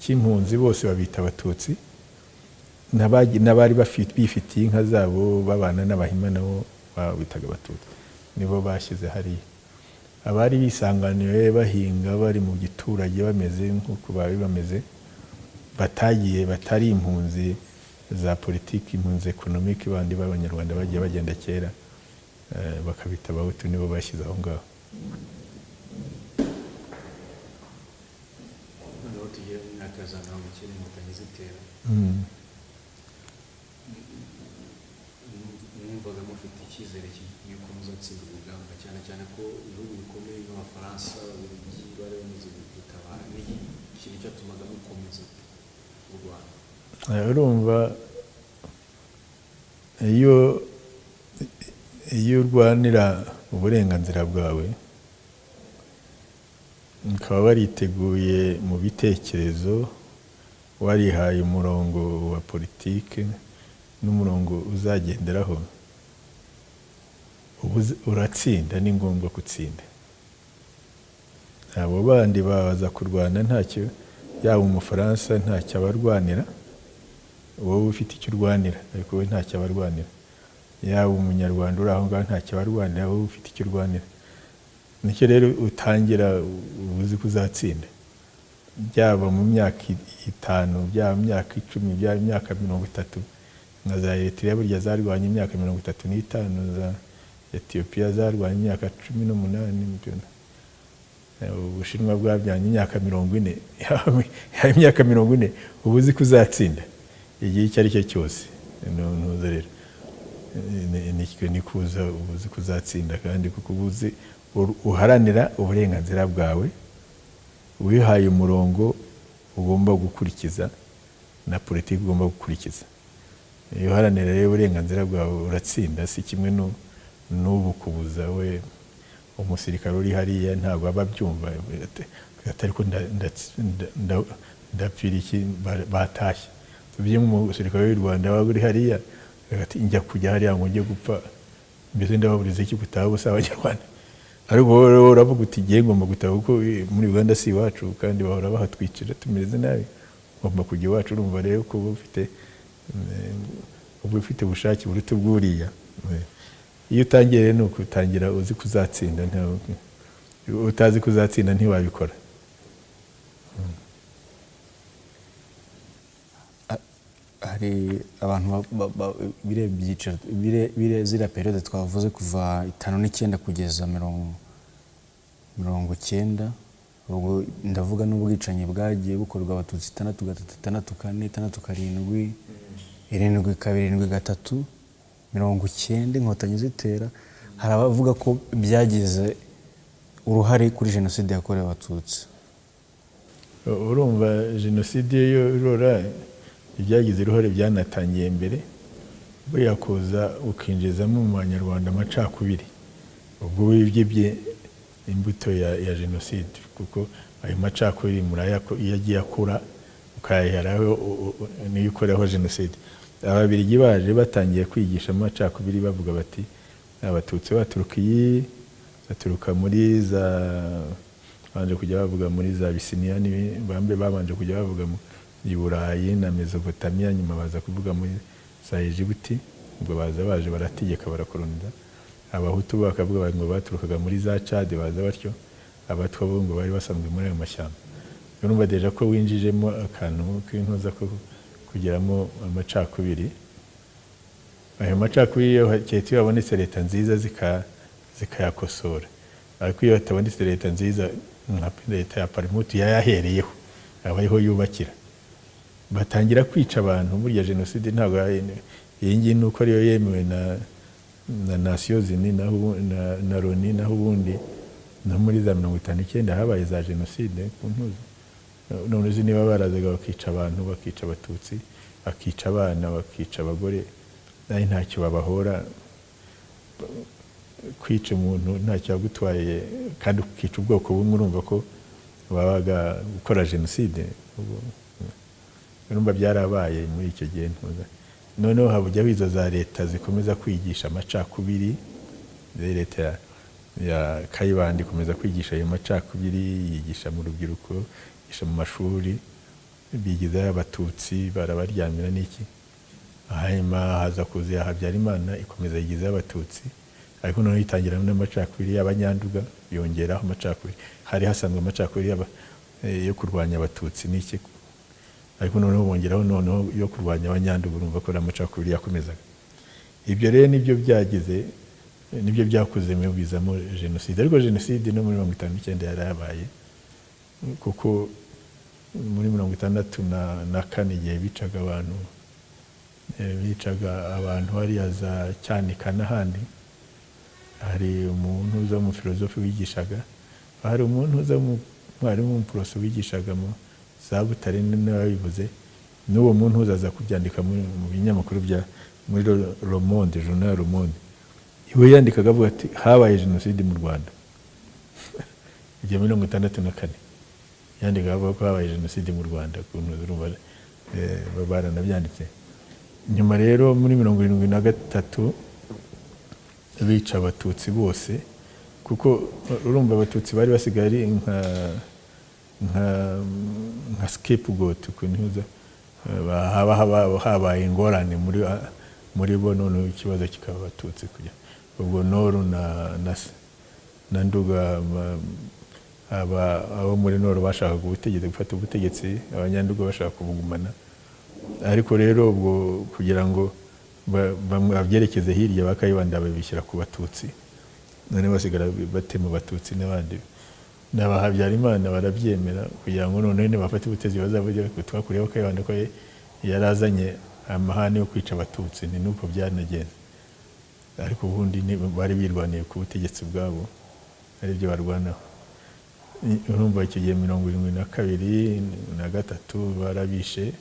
cy'impunzi bose babita Abatutsi, n'abari bifitiye inka zabo babana n'Abahima nabo babitaga Abatutsi, nibo bashyize hariya. Abari bisanganiwe bahinga, bari mu giturage, bameze nk'uko bari bameze, batagiye, batari impunzi za politiki, impunzi économique, bandi b'Abanyarwanda bagiye bagenda kera, bakabita Abahutu, nibo bashyize aho ngaho. Noneho tugere mu myaka ya za 90, Inkotanyi zitera. Mwumvaga mufite icyizere y'uko muzatsinda urugamba, cyane cyane ko ibihugu bikomeye nk'Abafaransa, Ababiligi bari bamaze gutabara? Ni ikintu cyatumaga mukomeza u Rwanda? Urumva iyo urwanira uburenganzira bwawe, ukaba wariteguye mu bitekerezo, warihaye umurongo wa politike n'umurongo uzagenderaho, uratsinda, ni ngombwa gutsinda. Abo bandi baza kurwana ntacyo, yaba Umufaransa ntacyo abarwanira, wowe ufite icyo urwanira, ariko we ntacyo abarwanira. Yaba Umunyarwanda uri aho ngaho ntacyo abarwanira, wowe ufite icyo urwanira. Nicyo rero utangira uba uzi ko uzatsinda, byaba mu myaka 5, byaba mu myaka 10, byaba imyaka 30, nka za Eritrea burya zarwanye imyaka 35, za Etiyopiya zarwanye imyaka 18. Ubushinwa bwabyanye imyaka 40. Yaba imyaka 40, uba uzi ko uzatsinda igihe icyo ari cyo cyose. Ntuza rero ni kuza uba uzi ko uzatsinda, kandi kuko uba uzi uharanira uburenganzira bwawe, wihaye umurongo ugomba gukurikiza na politiki ugomba gukurikiza. Iyo uharanira rero uburenganzira bwawe uratsinda, si kimwe n'ubukubuza. We umusirikare uri hariya ntabwo aba abyumva, atari ko ndapfira iki, batashye. Tuvuge nk'umusirikare w'u Rwanda waba uri hariya, ati njya kujya hariya ngo njye gupfa, mbese ndababuriza iki gutaha ubusa Abanyarwanda? Ariko wowe rero uravuga uti ngiye ngomba gutaha kuko muri Uganda si iwacu, kandi bahora bahatwicira tumeze nabi, ngomba kujya iwacu. Urumva rero ko uba ufite ubushake buruta ubwuriya. Iyo utangiye rero ni ukutangira uzi kuzatsinda, utazi kuzatsinda ntiwabikora. Hari abantu biriya byiciro, ziriya période twavuze, kuva 59 kugeza 90, ubwo ndavuga n'ubwicanyi bwagiye bukorwa Abatutsi 63, 64, 67, 72, 73, 90, Inkotanyi zitera, hari abavuga ko byagize uruhare kuri jenoside yakorewe Abatutsi. Urumva jenoside yo rora ibyagize uruhare byanatangiye mbere. Buriya kuza ukinjizamo mu Banyarwanda amacakubiri, ubwo wibye imbuto ya jenoside, kuko ayo macakubiri iyo agiye akura ukayaheraho, niyo ukoreho jenoside. Ababirigi baje batangiye kwigisha amacakubiri, bavuga bati Abatutsi baturuka iyi, baturuka muri za, babanje kujya bavuga muri za Abisiniya, bambe babanje kujya bavuga i Burayi na Mesopotamiya, nyuma baza kuvuga muri za Egibuti. Ubwo baza baje barategeka, barakoloniza. Abahutu bakavuga ngo baturukaga muri za Cad, baza batyo. Abatwa bo ngo bari basanzwe muri ayo mashyamba. Urumva déjà ko winjijemo akantu k'intuza ko kugeramo amacakubiri. Ayo macakubiri iyo keretse iyo habonetse leta nziza zikayakosora, ariko iyo hatabonetse leta nziza nka leta ya Parmehutu yayahereyeho, aba ariho yubakira, batangira kwica abantu. Burya jenoside ntabwo iyi ngiyi ni uko ariyo yemewe na Nations Unies na Loni, naho ubundi no muri za 59 habaye za jenoside ku ntuzi. None uzi niba barazaga bakica abantu, bakica Abatutsi, bakica abana, bakica abagore, nayo ntacyo babahora. Kwica umuntu ntacyo yagutwaye kandi ukica ubwoko bumwe, urumva ko babaga gukora jenoside. Urumva byarabaye muri icyo gihe ntuza. Noneho habujyaho izo za leta zikomeza kwigisha amacakubiri. Leta ya Kayibanda ikomeza kwigisha ayo macakubiri, yigisha mu rubyiruko, yigisha mu mashuri, bigizayo Abatutsi barabaryamira n'iki. Hanyuma haza kuza iya Habyarimana, ikomeza yigizayo Abatutsi, ariko noneho itangira n'amacakubiri y'Abanyanduga, yongeraho amacakubiri. Hari hasanzwe amacakubiri yo kurwanya Abatutsi n'iki, ariko noneho bongeraho noneho yo kurwanya Abanyanduga. Urumva ko ari amacakubiri yakomezaga. Ibyo rero nibyo byagize, nibyo byakuze bizamo jenoside. Ariko jenoside no muri 59 yarabaye, kuko muri 64 igihe bicaga abantu, bicaga abantu hariya za Cyanika n'ahandi, hari umuntu uza w'umufilozofe wigishaga, hari umuntu uza mwarimu w'umuporoso wigishaga mu za Butare n'ababivuze, n'uwo muntu uzaza kubyandika mu binyamakuru bya muri Le Monde, journal Le Monde. Iwe yandikaga avuga ati habaye jenoside mu Rwanda igihe 64, yandikaga avuga ko habaye jenoside mu Rwanda. Ukuntu urumva baranabyanditse. Nyuma rero muri 73 bica Abatutsi bose, kuko urumva Abatutsi bari basigaye ari nka scapegoat, ukuntu haba habaye ingorane muri bo, noneho ikibazo kikaba Abatutsi. Kujya ubwo Nord na Nduga, abo muri Nord bashakaga ubutegetsi, gufata ubutegetsi, Abanyanduga bashaka kubugumana. Ariko rero ubwo kugira ngo babyerekeze hirya, bakayibanda babishyira ku Batutsi, none basigara batema Abatutsi n'abandi. N'aba Habyarimana barabyemera kugira ngo noneho nibafate ubutegetsi bazavuge ko twakuriyeho Kayibanda, ko yarazanye amahane yo kwica Abatutsi. Ni nuko byanagenze, ariko ubundi bari birwaniye ku butegetsi bwabo, aribyo barwanaho. Urumva icyo gihe 72 na gatatu barabishe,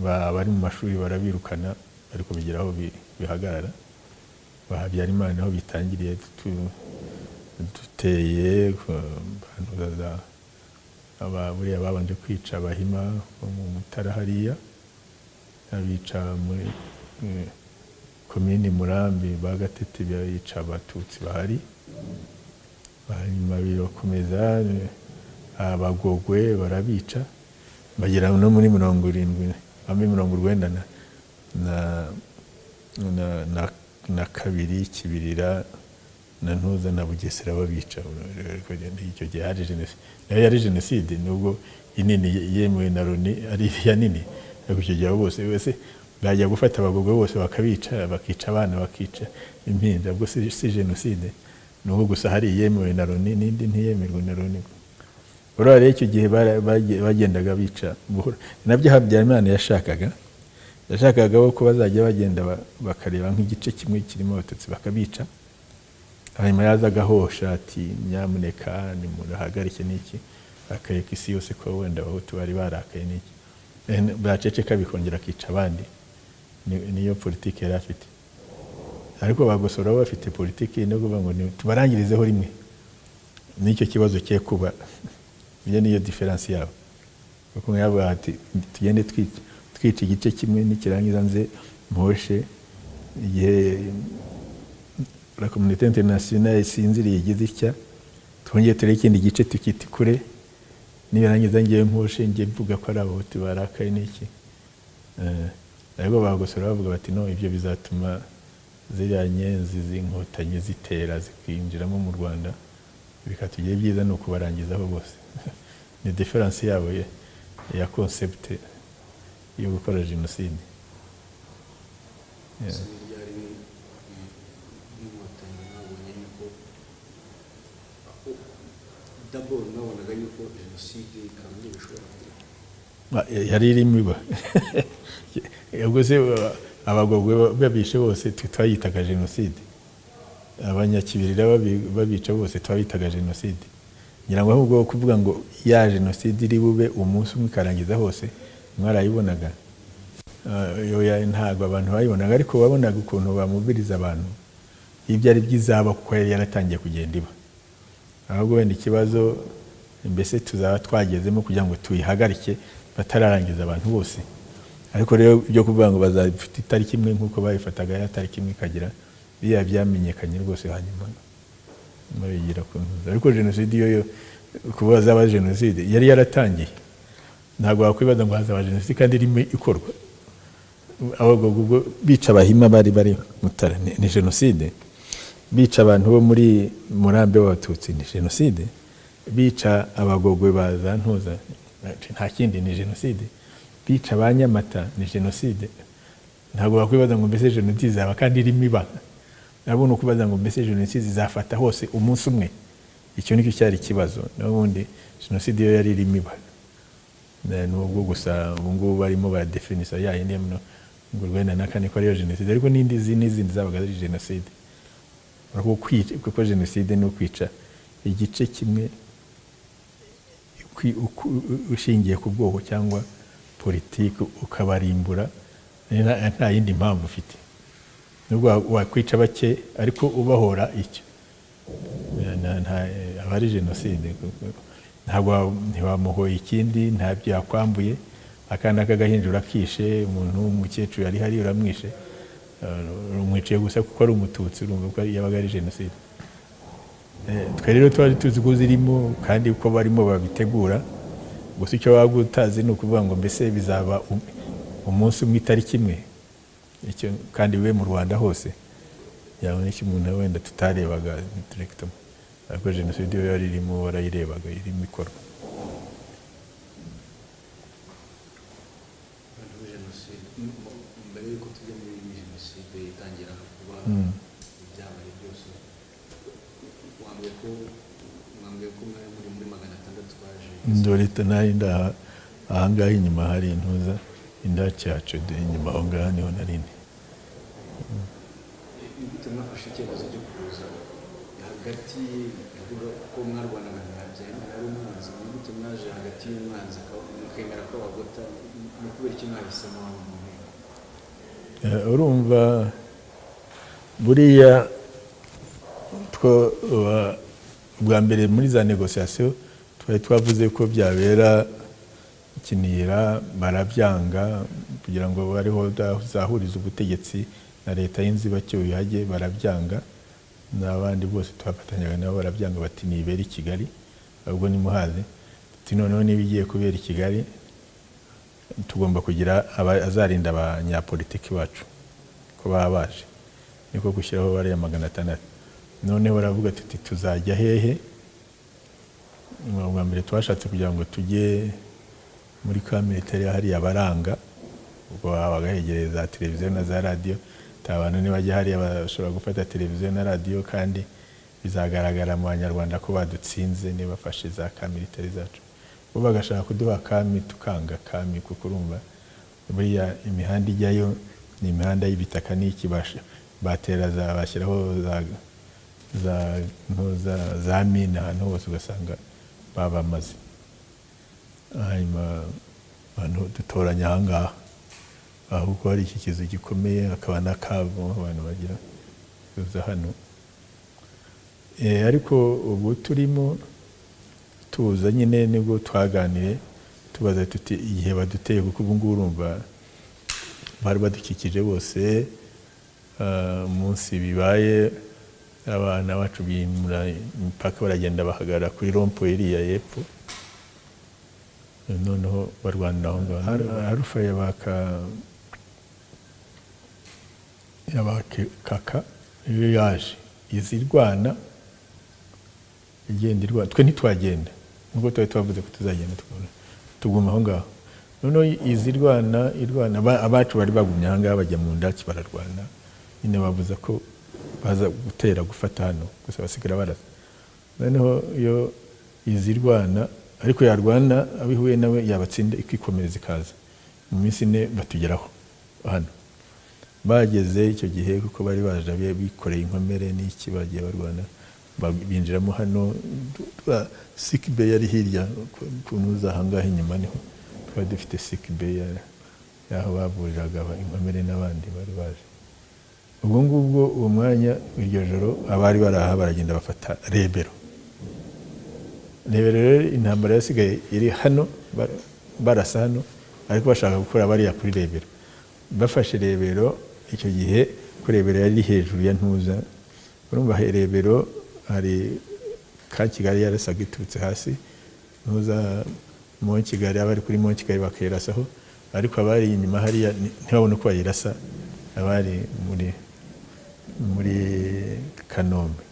abari mu mashuri barabirukana, ariko bigera aho bihagarara. Ba Habyarimana aho bitangiriye duteye buriya babanje kwica Abahima bo mu Mutara hariya, abica muri komini Murambi, ba Gatete, bica Abatutsi bahari. Hanyuma birakomeza, Abagogwe barabica, bagera no muri 70, bamwe 92, Kibirira na Ntuza na Bugesera babica. Icyo gihe hari jenoside, nayo yari jenoside, nubwo inini yemewe na Loni ari iriya nini, ariko icyo gihe abo bose bose bajya gufata Abagogwe bose bakabica, bakica abana, bakica impinja, ubwo si jenoside? Nubwo gusa hari iyemewe na Loni n'indi ntiyemerwe na Loni. Urabona rero icyo gihe bagendaga bica buhoro. Nabyo Habyarimana yashakaga ko bazajya bagenda bakareba nk'igice kimwe kirimo Abatutsi bakabica, hanyuma yaza agahosha ati nyamuneka nimurahagarike n'iki, bakareka isi yose ko wenda Abahutu bari barakaye n'iki. Baceceka bikongera akica abandi. Niyo politiki yari afite. Ariko Bagosora bo bafite politiki no kuvuga ngo tubarangirizeho rimwe, nicyo kibazo cye kuba. Iyo niyo différence yabo, kuko umwe yavuga ati: "Tugende twica igice kimwe, nikirangiza nze mposhe igihe la communauté internationale isinziriye, igize itya, twongere turebe ikindi gice tukita kure, nibirangiza ngewe mposhe, njye mvuga ko ari Abahutu barakaye n'iki." Ariko Bagosora bavuga bati: "No, ibyo bizatuma ziriya nyenzi z'Inkotanyi zitera zikinjiramo mu Rwanda, bikatugira ibyiza ni ukubarangizaho bose." Ni différence yabo ya concept yo gukora jenoside. Ese ni ryari n'Inkotanyi mwabonye yuko, d'abord mwabonaga yuko jenoside ikamyo ishobora kuba? Yari irimo iba. Ubwo se Abagogwe babishe bose, twe twayitaga jenoside? Abanyakibirira babica bose, twabitaga jenoside? Ngira ngo ahubwo kuvuga ngo ya jenoside iri bube umunsi umwe ikarangiza hose, mwarayibonaga? Ntabwo abantu bayibonaga, ariko wabonaga ukuntu bamubiriza abantu, ibyo ari byizaba, kuko yari yaratangiye kugenda iba. Ahubwo wenda ikibazo, mbese tuzaba twagezemo kugira ngo tuyihagarike batararangiza abantu bose? Ariko rero ibyo kuvuga ngo bazafite itariki imwe nk'uko bayifataga, ya tariki imwe ikagira biriya byamenyekanye rwose, hanyuma babigira ku ntuza. Ariko jenoside yo kuba zaba jenoside yari yaratangiye. Ntabwo wakwibaza ngo hazaba jenoside kandi irimo ikorwa. Ahubwo ubwo bica Abahima bari Mutara, ni jenoside. Bica abantu bo muri Murambi w'Abatutsi, ni jenoside. Bica Abagogwe ba za Ntuza, nta kindi, ni jenoside. Bica ba Nyamata, ni jenoside. Ntabwo wakwibaza ngo mbese jenoside izaba kandi irimo iba. Nabwo ni ukubaza ngo mbese jenoside izafata hose umunsi umwe? Icyo nicyo cyari ikibazo. N'ubundi jenoside yo yari irimo iba. Nubwo gusa ubu ngubu barimo baradefinisa ya yindi ya 94 ko ariyo jenoside, ariko n'indi n'izindi zabaga ari jenoside. Kuko jenoside ni ukwica igice kimwe ushingiye ku bwoko cyangwa politiki, ukabarimbura nta yindi mpamvu ufite, nubwo wakwica bake ariko ubahora icyo. Aba ari jenoside, kuko ntabwo ntiwamuhoye ikindi, ntabyo yakwambuye. Akana k'agahinja urakishe, umuntu w'umukecuru yari hari uramwishe, umwiciye gusa kuko ari Umututsi. Urumva ko yabaga ari jenoside. Twe rero twari tuzi ko zirimo kandi ko barimo babitegura. Gusa icyo waba utazi ni ukuvuga ngo mbese bizaba umunsi umwe, itariki imwe, icyo kandi bibe mu Rwanda hose. Yaba n'icyo umuntu wenda tutarebaga directement, ariko jenoside yo yari irimo, warayirebaga irimo ikorwa. Noneho jenoside, mbere y'uko tujya muri jenoside itangira kuba, ibyabaye byose, wambwiye ko mwari muri 600 baje. Ndore nari ndaha ahangaha inyuma, hari intuza indake yacu inyuma aho ngaha niho nari ndi. Ni gute mwafashe icyemezo cyo kuza hagati? Ndavuga ko mwarwanaga na Habyarimana, yari umwanzi. Ni gute mwaje hagati y'umwanzi mukemera ko abagota? Ni kubera iki mwahisemo hano mu nteko? Urumva buriya bwa mbere muri za négociations twari twavuze ko byabera Kinihira, barabyanga, kugira ngo bariho zahuriza ubutegetsi na leta y'inzibacyuho ihajye, barabyanga. N'abandi bose twafatanyaga nabo barabyanga, bati nibera i Kigali, ahubwo nimuhaze. Tuti noneho niba igiye kubera i Kigali, tugomba kugira azarinda abanyapolitiki bacu ko baba baje. Niko gushyiraho bariya 600. Noneho baravuga tuti tuzajya hehe? Bwa mbere twashatse kugira ngo tujye muri camp militaire hariya, baranga, ubwo habaga hegereye za televiziyo na za radiyo. Abantu nibajya hariya bashobora gufata televiziyo na radiyo, kandi bizagaragara mu Banyarwanda ko badutsinze nibafashe za camp militaire zacu. Bo bagashaka kuduha kami, tukanga kami, kuko urumva buriya imihanda ijyayo ni imihanda y'ibitaka n'iki, batera za bashyiraho za mine ahantu hose, ugasanga babamaze. Hanyuma abantu dutoranya ahangaha. Ahubwo hari iki kizu gikomeye, hakaba n'akabo abantu bagira kuza hano. Ariko ubu turimo tuza nyine, nibwo twaganiriye tubaza tuti igihe baduteye, kuko ubu ngubu urumva bari badukikije bose. Umunsi bibaye, abana bacu bimura imipaka, baragenda bahagarara kuri rond-point iriya y'epfo, noneho barwanira aho ngaho. Alpha yabaka iyo yaje iza irwana, igenda irwana, twe ntitwagenda nubwo twari twavuze ko tuzagenda, tuguma aho ngaho. Noneho iza irwana irwana, abacu bari bagumye aha ngaha bajya mu ndaki bararwana nyine, babuza ko baza gutera gufata hano gusa, basigara barasa. Noneho iyo iza irwana, ariko yarwana abo ihuye nawe yabatsinda, ikikomereza ikaza, mu minsi 4 batugeraho hano. Bageze icyo gihe, kuko bari baje bikoreye inkomere n'iki, bagiye barwana, binjiramo hano. Sick bay yari hirya ku ntuza aha ngaha inyuma, niho twari dufite sick bay y'aho bavuriraga inkomere n'abandi bari baje. Ubwo ngubwo uwo mwanya, iryo joro, abari bari aha baragenda bafata Rebero. Rebero rero, intambara yasigaye iri hano, barasa hano, ariko bashaka gukora bariya kuri Rebero. Bafashe Rebero icyo gihe, ko Rebero yari hejuru ya ntuza, urumva Rebero hari ka Kigali yarasaga iturutse hasi, ntuza mu Kigali, abari kuri mu Kigali bakayirasaho, ariko abari inyuma hariya ntibabone uko bayirasa, abari muri Kanombe.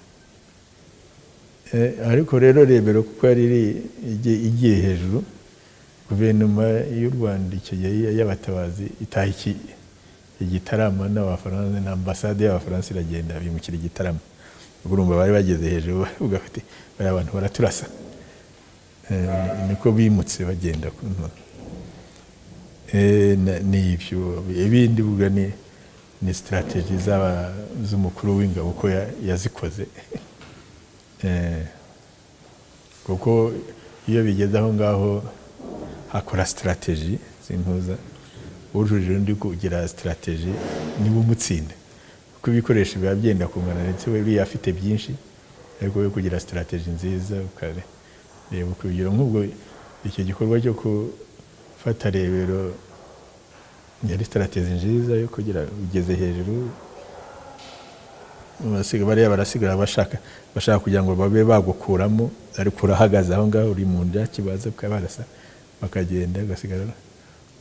Ariko rero Rebero kuko yari igiye hejuru, guverinoma y'u Rwanda icyo gihe y'abatabazi itaha Igitarama n'Abafaransa na ambasade y'Abafaransa iragenda, bimukira Igitarama. Ubwo urumva bari bageze hejuru, bavuga bati bariya bantu baraturasa. Niko bimutse bagenda ku ntuza. Ni ibyo, ibindi buga ni strategy z'umukuru w'ingabo uko yazikoze. Kuko iyo bigeze aho ngaho hakora strategy z'intuza, ujujije undi kugira strategy niba umutsinda, kuko ibikoresho biba byenda kungana, ndetse we uriya afite byinshi, ariko we kugira strategy nziza ukareba uko urugero nk'ubwo icyo gikorwa cyo gufata Rebero yari strategy nziza yo kugira ugeze hejuru, bariya barasigara bashaka kugira ngo babe bagukuramo, ariko urahagaze aho ngaho uri mu ndaki, baza barasa bakagenda, ugasigara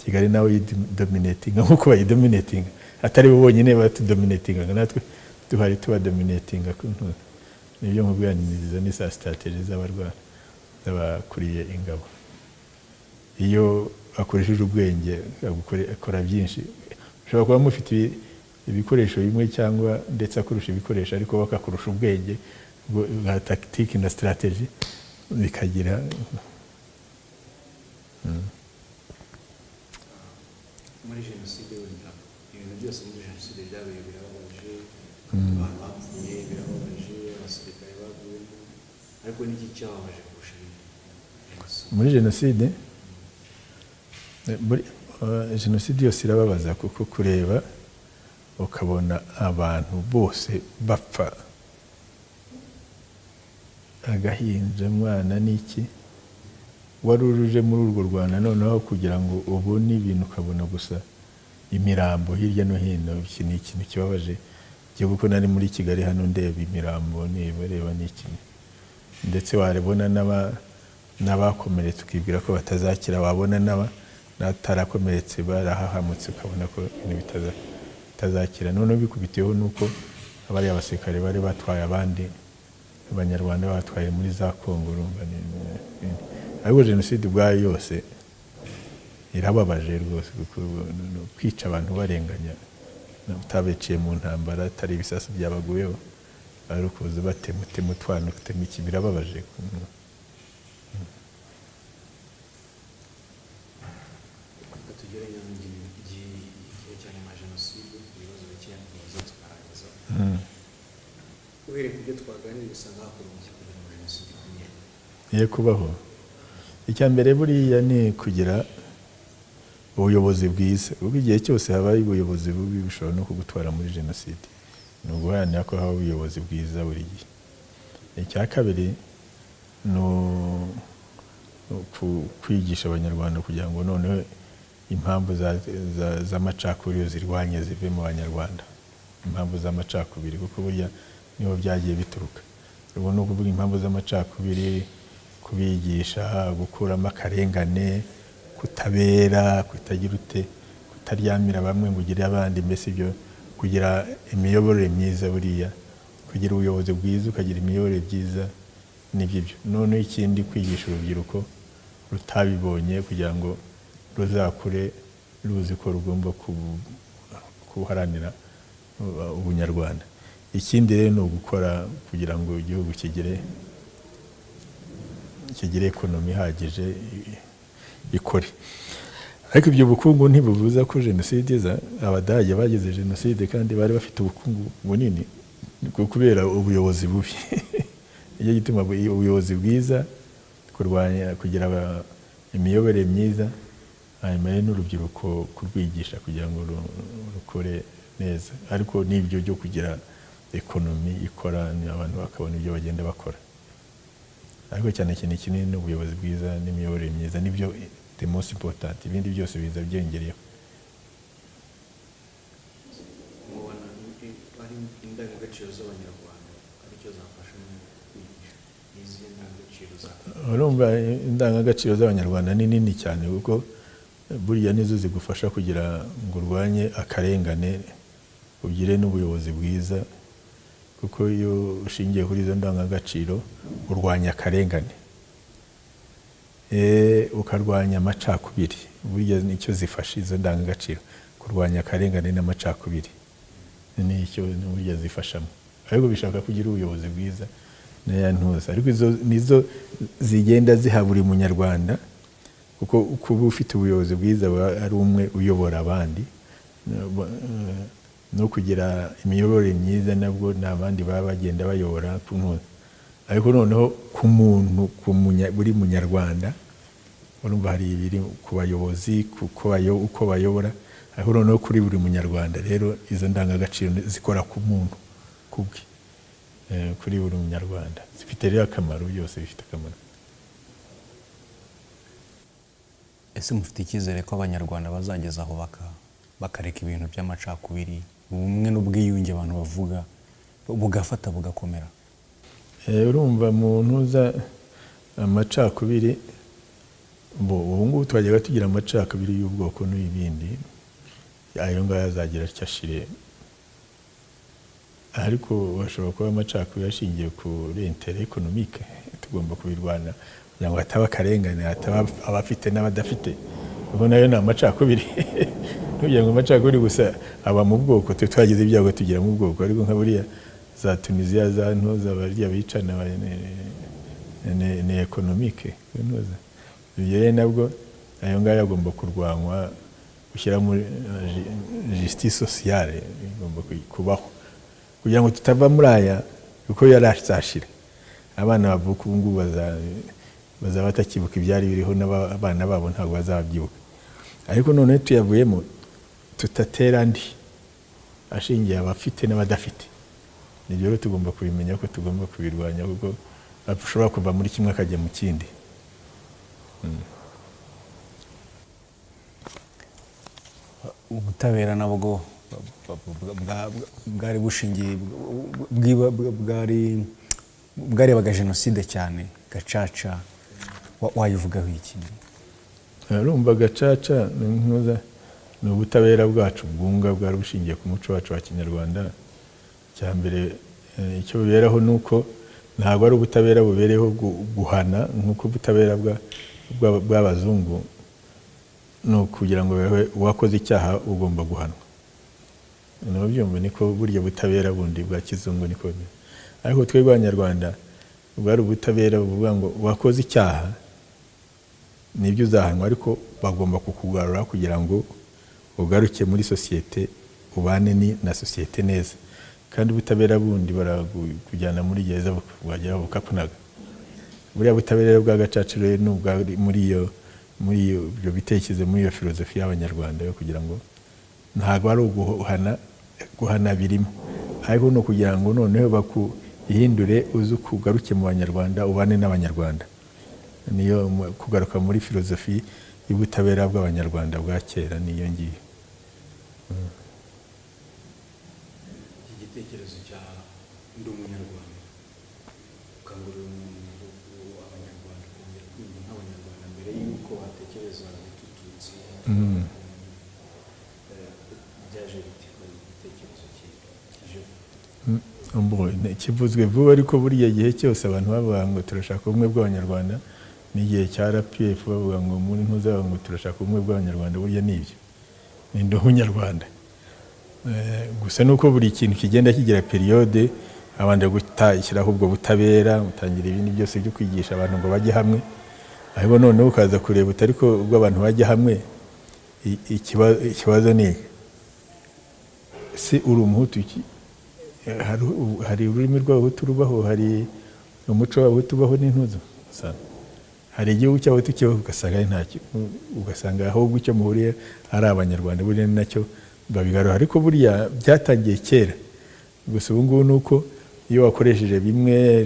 Kigali nawe yidominatinga nk'uko bayidominatinga, atari bo bonyine batudominatinga, natwe duhari tubadominatinga. Nibyo nkubwira, ni ni za strategy z'abarwana, z'abakuriye ingabo. Iyo akoresheje ubwenge akora byinshi. Ushobora kuba mufite ibikoresho bimwe cyangwa ndetse akurusha ibikoresho, ariko bakakurusha ubwenge bwa tactique na strategy bikagira. Muri jenoside wenda, ibintu byose muri jenoside byabaye birababaje, abantu bapfuye birababaje, abasirikare baguyemo, ariko n'iki cyababaje kurusha ibindi? Jenoside. Muri jenoside, jenoside yose irababaza, kuko kureba ukabona abantu bose bapfa, agahinja, mwana n'iki, wari uruje muri urwo Rwanda, noneho kugira ngo ubone ibintu ukabona gusa imirambo hirya no hino, iki ni ikintu kibabaje. Igihe kuko nari muri Kigali hano ndeba imirambo, niba reba n'iki, ndetse wabona n'abakomeretse ukibwira ko batazakira, wabona n'abatarakomeretse barahahamutse, ukabona ko ibintu bitazakira. Noneho bikubitiyeho nuko abariya basirikare bari batwaye abandi Abanyarwanda batwaye muri za Kongo, urumva ariko jenoside ubwayo yose irababaje rwose, kuko kwica abantu barenganya, utabiciye mu ntambara, atari ibisasu byabaguyeho, ari ukuza batema, utema utwana, utema iki, birababaje. Reka tugere igihe cya nyuma ya jenoside, ibibazo bikeya tumaze tukarangiza. Uhereye ku byo twaganiriye, usanga hakorwa iki kugira ngo jenoside ikumire? Ye kubaho. Icya mbere buriya ni kugira Ubuyobozi bwiza, kuko igihe cyose habaye ubuyobozi bubi bushobora no kugutwara muri jenoside. Ni uguharanira ko haba ubuyobozi bwiza buri gihe. Icya kabiri ni kwigisha Abanyarwanda kugira ngo noneho impamvu z'amacakubiri zirwanye, zive mu Banyarwanda, impamvu z'amacakubiri, kuko burya niho byagiye bituruka. Ubwo ni ukuvuga impamvu z'amacakubiri, kubigisha gukuramo akarengane, kutabera, kutagira ute, kutaryamira bamwe ngo ugire abandi, mbese ibyo kugira imiyoborere myiza. Buriya kugira ubuyobozi bwiza, ukagira imiyoborere byiza, nibyo ibyo. Noneho ikindi, kwigisha urubyiruko rutabibonye kugira ngo ruzakure ruzi ko rugomba guharanira ubunyarwanda. Ikindi rero ni ugukora kugira ngo igihugu kigire economy ihagije ikore. Ariko ibyo bukungu ntibubuza ko jenoside iza. Abadage bagize jenoside kandi bari bafite ubukungu bunini, kubera ubuyobozi bubi. Nicyo gituma ubuyobozi bwiza, kurwanya, kugira imiyoborere myiza, hanyuma rero n'urubyiruko kurwigisha kugira ngo rukore neza. Ariko n'ibyo byo kugira economy ikora, ni abantu bakabona ibyo bagenda bakora. Ariko cyane cyane kinini ni ubuyobozi bwiza n'imiyoborere myiza, nibyo the most important. Ibindi byose biza byongereyeho. Mubona ari indangagaciro z'Abanyarwanda aricyo zafasha mu kwigisha? Ni izihe ndangagaciro zafasha? Urumva, indangagaciro z'Abanyarwanda ni nini cyane, kuko burya nizo zigufasha kugira ngo urwanye akarengane, ugire n'ubuyobozi bwiza, kuko iyo ushingiye kuri izo ndangagaciro urwanya akarengane, ukarwanya amacakubiri. Burya nicyo zifasha izo ndangagaciro, kurwanya akarengane n'amacakubiri, nicyo burya zifashamo. Ariko bishaka kugira ubuyobozi bwiza n'aya ntuza. Ariko izo nizo zigenda ziha buri Munyarwanda, kuko kuba ufite ubuyobozi bwiza buba ari umwe uyobora abandi, no kugira imiyoborere myiza nabwo ni abandi baba bagenda bayobora ku ntuza. Ariko noneho ku muntu, buri Munyarwanda, urumva hari ibiri ku bayobozi, uko bayobora, ariko noneho kuri buri Munyarwanda rero izo ndangagaciro zikora ku muntu ku bwe. Kuri buri Munyarwanda zifite rero akamaro, byose bifite akamaro. Ese mufite icyizere ko Abanyarwanda bazageza aho bakareka ibintu by'amacakubiri, ubumwe n'ubwiyunge abantu bavuga bugafata bugakomera? Urumva, mu ntuza amacakubiri, ubu ngubu twajyaga tugira amacakubiri y'ubwoko n'ibindi, ayo ngayo azagira atyo ashire. Ariko bashobora kuba amacakubiri ashingiye kuri intérêt économique, tugomba kubirwana kugira ngo hataba akarengane, hataba abafite n'abadafite, kuko nayo ni amacakubiri. Ntugira ngo amacakubiri gusa aba mu bwoko. Twe twagize ibyago tugira mu bwoko, ariko nka buriya za Tunisiya, za ntuza, barya bicana ni économique ntuza. Ibyo rero nabwo ayo ngayo agomba kurwanywa, gushyira muri justice sociale igomba kubaho kugira ngo tutava muri aya, kuko yarazashira. Abana bavuka ubu ngubu bazaba batakibuka ibyari biriho, n'abana babo ntabwo bazabyibuka. Ariko noneho tuyavuyemo tutatera andi ashingiye abafite n'abadafite. Ibyo rero tugomba kubimenya ko tugomba kubirwanya, kuko ashobora kuva muri kimwe akajya mu kindi. Ubutabera nabwo bwari bushingiye bwari bwarebaga jenoside cyane. Gacaca wayivugaho iki? Urumva, gacaca ni ntuza, ni ubutabera bwacu bwunga, bwari bushingiye ku muco wacu wa kinyarwanda. Cya mbere, icyo buberaho ni uko ntabwo ari ubutabera bubereyeho guhana nk'uko ubutabera bw'abazungu ni ukugira ngo uwakoze icyaha ugomba guhanwa. Nabyumva niko burya butabera bundi bwa kizungu niko bimeze. Ariko twebwe Abanyarwanda bwari ubutabera buvuga ngo uwakoze icyaha nibyo uzahanwa, ariko bagomba kukugarura kugira ngo ugaruke muri sosiyete, ubane na sosiyete neza. Kandi ubutabera bundi barakujyana muri gereza, wagera bukakunaga. Buriya butabera bwa gacaca rero ni ubwa muri iyo Muri ibyo bitekerezo, muri iyo filozofi y'Abanyarwanda yo kugira ngo ntabwo ari uguhana, guhana birimo, ariko ni ukugira ngo noneho bakuhindure, uze ukugaruke mu Banyarwanda, ubane n'Abanyarwanda. Niyo kugaruka muri filozofi y'ubutabera bw'Abanyarwanda bwa kera, niyo ngiyo. Iki gitekerezo cya "Ndi Umunyarwanda", gukangurira umuntu, Abanyarwanda kongera kwiyumva nk'Abanyarwanda mbere y'uko batekereza Hutu-Tutsi, byaje bite? Ko ari igitekerezo kije? Kivuzwe vuba, ariko buriya gihe cyose abantu bavuga ngo turashaka ubumwe bw'Abanyarwanda, n'igihe cya RPF bavuga ngo muri ntuzavuga ngo turashaka ubumwe bw'Abanyarwanda, burya ni ibyo, ni "Ndi Umunyarwanda". Gusa nuko buri kintu kigenda kigira période, habanje gushyiraho ubwo butabera, gutangira ibindi byose byo kwigisha abantu ngo bajye hamwe, ariko noneho ukaza kureba utari ko ubwo abantu bajya hamwe, ikibazo ni iki? Si uri Umuhutu, hari ururimi rw'Abahutu rubaho, hari umuco w'Abahutu ubaho n'intuzo. Hari igihugu cy'Abahutu kibaho, ugasanga ari ntacyo, ugasanga ahubwo icyo muhuriye ari Abanyarwanda. Buriya ni nacyo babigarura, ariko buriya byatangiye kera. Gusa ubu ngubu ni uko iyo wakoresheje bimwe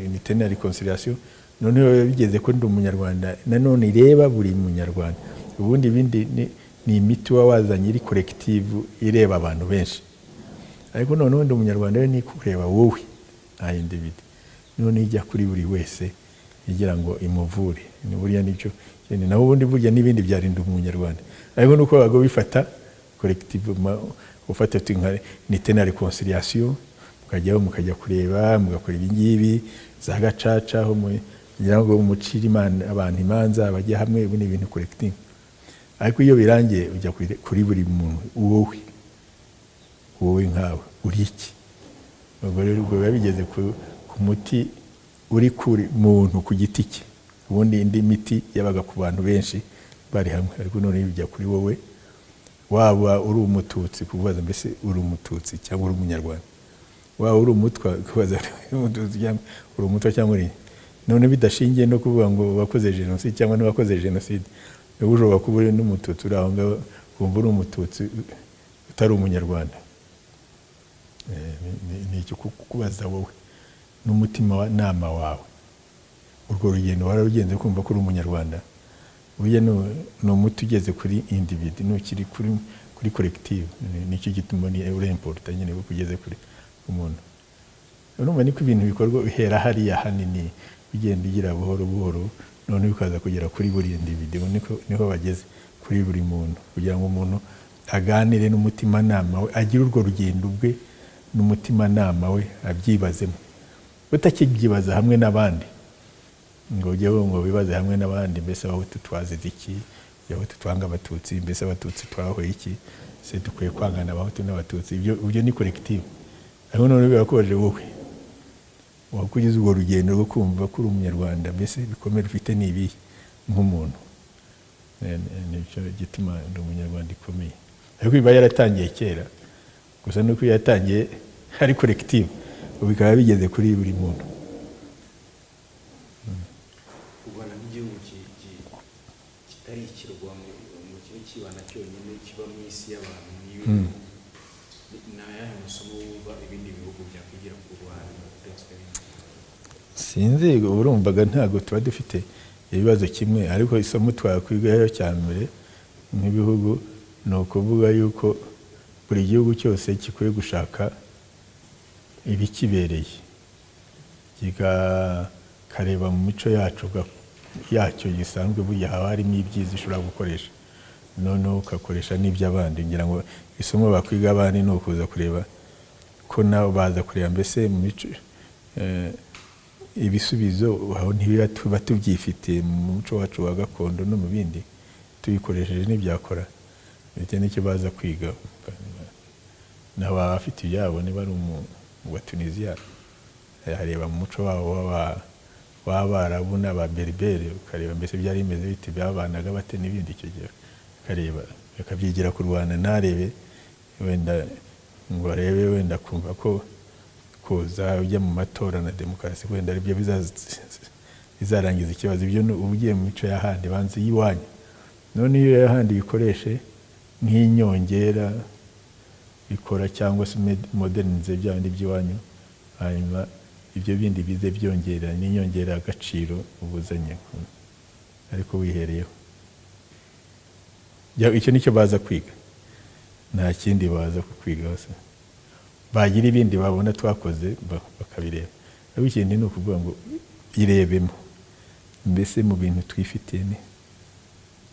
unité na réconciliation, noneho biba bigeze ko "Ndi Umunyarwanda" nanone ireba buri Munyarwanda. Ubundi ibindi ni imiti uba wazanye iri collective, ireba abantu benshi, ariko noneho "Ndi Umunyarwanda" we ni kureba wowe nta individu, none ijya kuri buri wese igira ngo imuvure. Ni buriya nicyo. Naho ubundi burya n'ibindi byarinda Umunyarwanda, ariko nuko babaga bifata collective, ufata uti nka unité na réconciliation, mukajyaho mukajya kureba, mugakora ibi ngibi za gacaca, aho kugira ngo mucire abantu imanza bajye hamwe. Ubu ni ibintu collective, ariko iyo birangiye ujya kuri buri muntu, wowe nkawe uri iki? Ubwo rero ubwo biba bigeze ku muti uri kuri muntu ku giti cye. Ubundi indi miti yabaga ku bantu benshi bari hamwe, ariko none bijya kuri wowe, waba uri Umututsi, kubaza mbese uri Umututsi cyangwa uri Umunyarwanda, waba uri Umutwa, kubaza uri Umututsi cyangwa uri Umutwa cyangwa uri, none bidashingiye no kuvuga ngo wakoze jenoside cyangwa ntiwakoze jenoside. Niba ushobora kuba uri n'Umututsi uri aho ngaho, wumva uri Umututsi utari Umunyarwanda. Ni icyo kukubaza wowe n'umutima nama wawe, urwo rugendo wararugenze kumva ko uri Umunyarwanda. Burya ni umuti ugeze kuri individu, ntukiri kuri collective. Nicyo gituma ni uri important nyine, kuko ugeze kuri umuntu. Urumva niko ibintu bikorwa, uhera hariya hanini, ugenda ugira buhoro buhoro, noneho ukaza kugera kuri buri individu. Niho bageze kuri buri muntu, kugira ngo umuntu aganire n'umutimanama we, agire urwo rugendo ubwe n'umutimanama we, abyibazemo, utakibyibaza hamwe n'abandi, ngo ujyeho ngo wibaze hamwe n'abandi: mbese Abahutu twazize iki? Abahutu twanga Abatutsi, mbese Abatutsi twahoye iki? Se dukwiye kwangana Abahutu n'Abatutsi? Ibyo ni collective, ariko noneho birakubaje wowe wakugize urwo rugendo rwo kumva ko uri Umunyarwanda, mbese ibikomere ufite ni ibihe nk'umuntu? Nicyo gituma "Ndi Umunyarwanda" ikomeye, ariko iba yaratangiye kera. Gusa nuko iyo yatangiye ari collective, ubu bikaba bigeze kuri buri muntu. U Rwanda nk'igihugu kitari ikirwa ngo kibe kibana cyonyine, kiba mu isi y'abantu n'ibihugu, ni ayahe masomo wumva ibindi bihugu byakwigira ku Rwanda kuri experience? Sinzi, urumvaga ntabwo tuba dufite ibibazo kimwe, ariko isomo twakwigayo cya mbere nk'ibihugu ni ukuvuga yuko buri gihugu cyose gikwiye gushaka ibikibereye, kikareba mu mico yacu yacyo gisanzwe. Burya haba harimo ibyiza ushobora gukoresha, noneho ugakoresha n'iby'abandi. Ngira ngo isomo bakwiga abandi ni ukuza kureba ko nabo baza kureba mbese mu mico ibisubizo aho ntibiba tuba tubyifitiye mu muco wacu wa gakondo no mu bindi, tubikoresheje ntibyakora. Ndetse n'icyo baza kwiga nabo, baba bafite ibyabo. Niba ari wa Tunisiya, yareba mu muco wabo w'Abarabu n'Ababeriberi, ukareba mbese byari bimeze bite, babanaga bate n'ibindi. Icyo gihe akareba akabyigira ku Rwanda, ntarebe wenda ngo arebe wenda kumva ko kuza ujya mu matora na demokarasi wenda aribyo bizarangiza ikibazo. Ibyo ni uba ugiye mu mico y'ahandi, banza iy'iwanyu. None iyo y'ahandi uyikoreshe nk'inyongera ikora, cyangwa se modernize bya bindi by'iwanyu, hanyuma ibyo bindi bize byongera n'inyongera agaciro ubuzanye, ariko wihereyeho. Icyo nicyo baza kwiga, nta kindi baza kukwiga hose. Bagira ibindi babona twakoze bakabireba, ariko ikindi ni ukuvuga ngo irebemo, mbese mu bintu twifitiye ni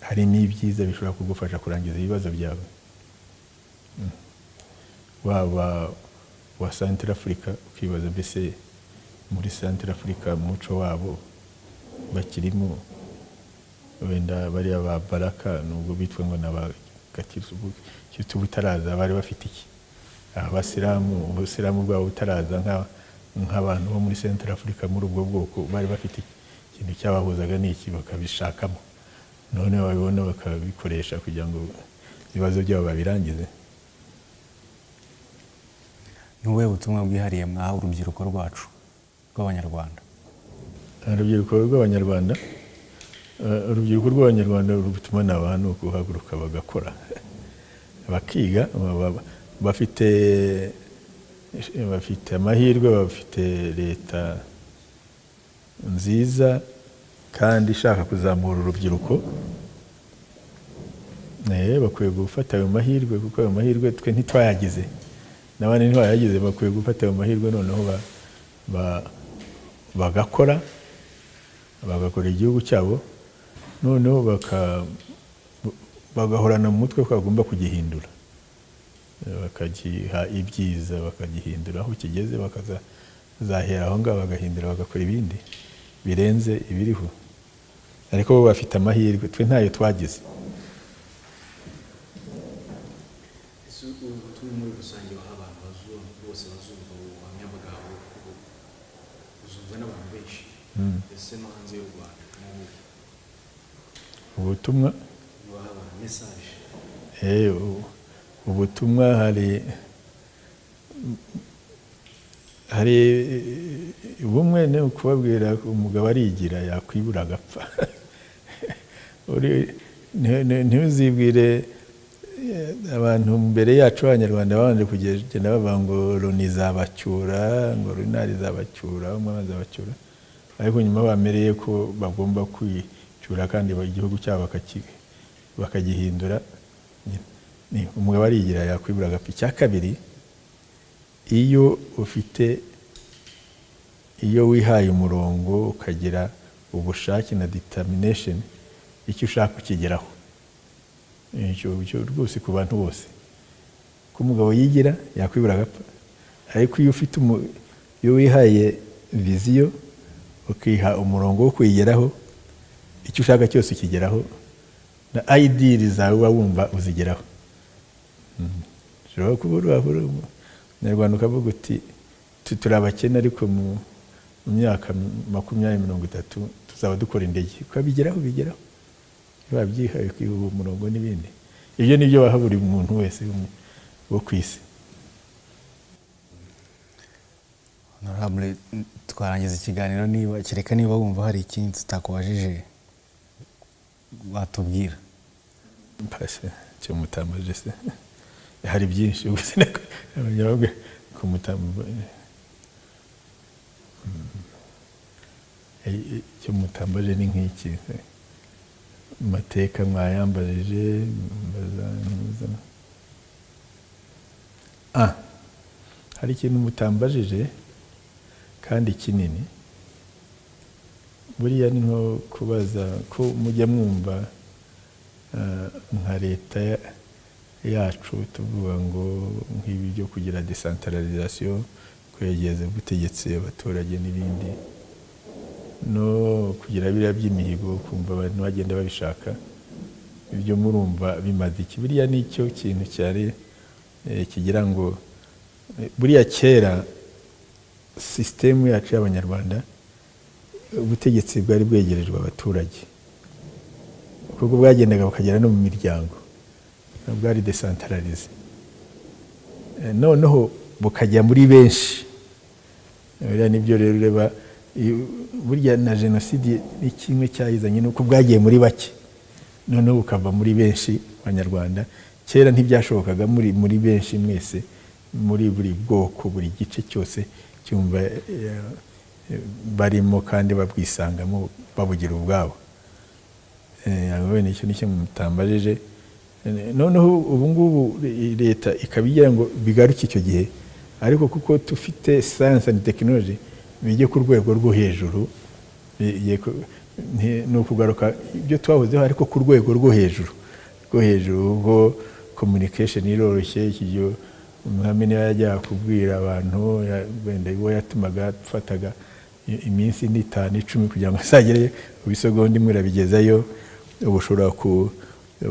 harimo ibyiza bishobora kugufasha kurangiza ibibazo byawe. Waba wa Central Africa, ukibaza mbese muri Central Africa mu muco wabo bakirimo, wenda bariya ba Baraka, nubwo bitwa ngo ni abakirisitu, butaraza bari bafite iki? Abasilamu, ubusilamu bwabo butaraza, nk'abantu bo muri Central Africa, muri ubwo bwoko bari bafite iki? Ikintu cyabahuzaga ni iki? Bakabishakamo, none babibona bakabikoresha kugira ngo ibibazo byabo babirangize. Ni ubuhe butumwa bwihariye mwaha urubyiruko rwacu rw'Abanyarwanda? Urubyiruko rw'Abanyarwanda, urubyiruko rw'Abanyarwanda, ubutumwa nabaha ni ukuhaguruka bagakora, bakiga. Bafite amahirwe, bafite leta nziza kandi ishaka kuzamura urubyiruko. Bakwiye gufata ayo mahirwe, kuko ayo mahirwe twe ntitwayagize n'abandi ntibayagize. Bakwiye gufata ayo mahirwe noneho bagakora, bagakora igihugu cyabo, noneho bagahorana mu mutwe ko bagomba kugihindura, bakagiha ibyiza, bakagihindura aho kigeze, bakazahera aho ngaho bagahindura, bagakora ibindi birenze ibiriho. Ariko bo bafite amahirwe, twe ntayo twagize. Ese ubutumwa muri rusange waha abantu bose bazumva ubuhamya bwawe, buzumva n'abantu benshi ndetse no hanze y'u Rwanda, ni ubuhe? Ubutumwa waha abantu, message? Ubutumwa hari bumwe, ni ukubabwira umugabo arigira, yakwibura agapfa. Ntuzibwire abantu mbere yacu b'Abanyarwanda babanje kugenda bavuga ngo Loni izabacyura, ngo Runari izabacyura, umwami azabacyura, ariko nyuma bamereye ko bagomba kwicyura kandi igihugu cyabo bakagihindura. Ni umugabo arigira, yakwibura agapfa. Icya kabiri, iyo ufite, iyo wihaye umurongo, ukagira ubushake na determination, icyo ushaka ukigeraho. Icyo rwose ku bantu bose, ko umugabo yigira, yakwibura agapfa, ariko iyo ufite iyo wihaye vision, ukiha umurongo wo kuyigeraho, icyo ushaka cyose ukigeraho, na ideal zawe uba wumva uzigeraho. Ushobora kuba uri umunyarwanda ukavuga uti turi abakene, ariko mu myaka 20, 30 tuzaba dukora indege, ukabigeraho, bigeraho iyo wabyihaye, ukiha uwo murongo n'ibindi. Ibyo ni byo baha buri muntu wese wo ku isi. Honorable, twarangiza ikiganiro, niba kereka niba wumva hari ikindi tutakubajije watubwira. Mpase cyo mutambajije se, hari byinshi gusa abanyababwe kumutamba. Icyo mutambaje ni nk'iki? Amateka mwayambajije, mbaza ntuza. Hari ikintu mutambajije kandi kinini. Buriya ni nko kubaza ko mujya mwumva nka leta yacu tuvuga ngo nk'ibi byo kugira decentralisation, kwegereza ubutegetsi abaturage n'ibindi, no kugira biriya by'imihigo, kumva abantu bagenda babishaka, ibyo murumva bimaze iki? Buriya nicyo kintu cyari kigira ngo buriya kera sisitemu yacu y'Abanyarwanda, ubutegetsi bwari bwegerejwe abaturage, kuko bwagendaga bukagera no mu miryango, bwari decentralisé, noneho bukajya muri benshi. Buriya nibyo rero ureba burya na jenoside ni kimwe cyayizanye, nuko bwagiye muri bake. Noneho bukava muri benshi Abanyarwanda. Kera ntibyashobokaga muri benshi mwese, muri buri bwoko, buri gice cyose cyumva barimo kandi babwisangamo, babugira ubwabo. Wenda icyo nicyo mutambajije. Noneho ubu ngubu leta ikaba igira ngo bigaruke icyo gihe, ariko kuko dufite science and technology, bijye ku rwego rwo hejuru. Ni ukugaruka ibyo twahozeho, ariko ku rwego rwo hejuru, ubwo communication iroroshye. Iki gihe umwami niba yajyaga kubwira abantu, wenda uwo yatumaga afataga iminsi n'itanu, 10 kugira ngo azagereyo. Ubu isegonda imwe urabigezayo. Ubu ushobora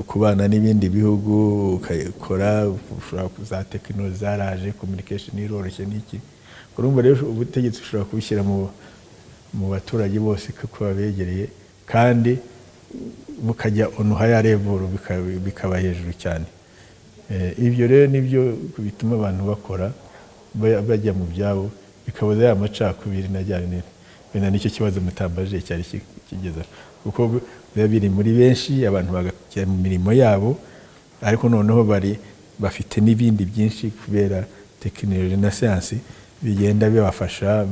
kubana n'ibindi bihugu, ukakora, ushobora za tekinoloji zaraje, communication iroroshye n'iki. Urumva rero ubutegetsi ushobora kubushyira mu baturage bose kuko babegereye, kandi bukajya on higher level, bikaba hejuru cyane. Ibyo rero nibyo bituma abantu bakora, bajya mu byabo, bikabuza ya macakubiri na bya bintu. Wenda nicyo kibazo mutambajije cyari kigeze, kuko biba biri muri benshi, abantu bagajya mu mirimo yabo, ariko noneho bari bafite n'ibindi byinshi kubera tekinoloji na siyansi bigenda bibafasha,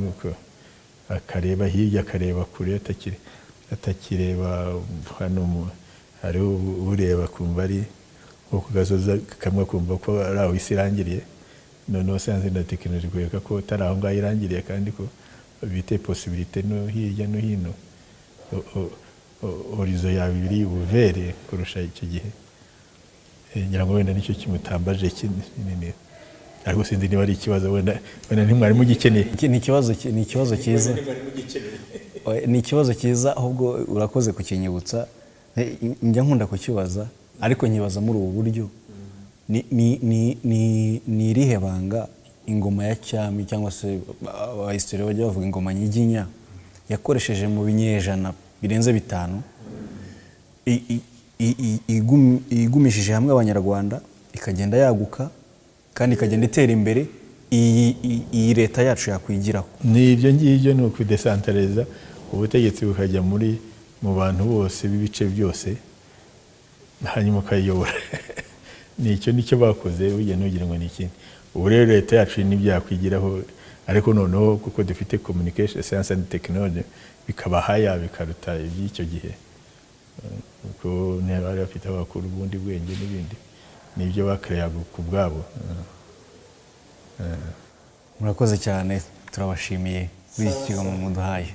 akareba hirya, akareba kure, atakireba hano. Hariho ureba akumva ari nko ku gasozi kamwe, akumva ko ari aho isi irangiriye. Noneho siyansi na tekinoloji kwereka ko atari aho ngaho irangiriye, kandi ko bifite possibilité no hirya no hino. Horizon yawe iri ouvert kurusha icyo gihe. Ngira ngo wenda nicyo kimutambaje kinini, ariko sinzi niba ari ikibazo, wenda ntimwari mugikeneye. Iki ni ikibazo cyiza. Oya, ni ikibazo cyiza ahubwo, urakoze kukinyibutsa. Njya nkunda kukibaza, ariko nkibaza muri ubu buryo: ni irihe banga ingoma ya cyami, cyangwa se abahistoriens bajya bavuga ingoma nyiginya, yakoresheje mu binyejana birenze 5, igumishije hamwe Abanyarwanda, ikagenda yaguka kandi ikagenda itera imbere, iyi leta yacu yakwigiraho? Ni ibyo ngibyo, ni ukudesantareza ubutegetsi, bukajya mu bantu bose b'ibice byose, hanyuma ukayiyobora. Ni icyo, nicyo bakoze burya, ntugire ngo ni ikindi. Ubu rero leta yacu n'ibyo yakwigiraho, ariko noneho kuko dufite communication, science and technology, bikaba haya, bikaruta iby'icyo gihe, kuko bari bafite abakuru ubundi bwenge n'ibindi, nibyo bakereyaga ku bwabo. Murakoze cyane, turabashimiye kuri iki kiganiro muduhaye.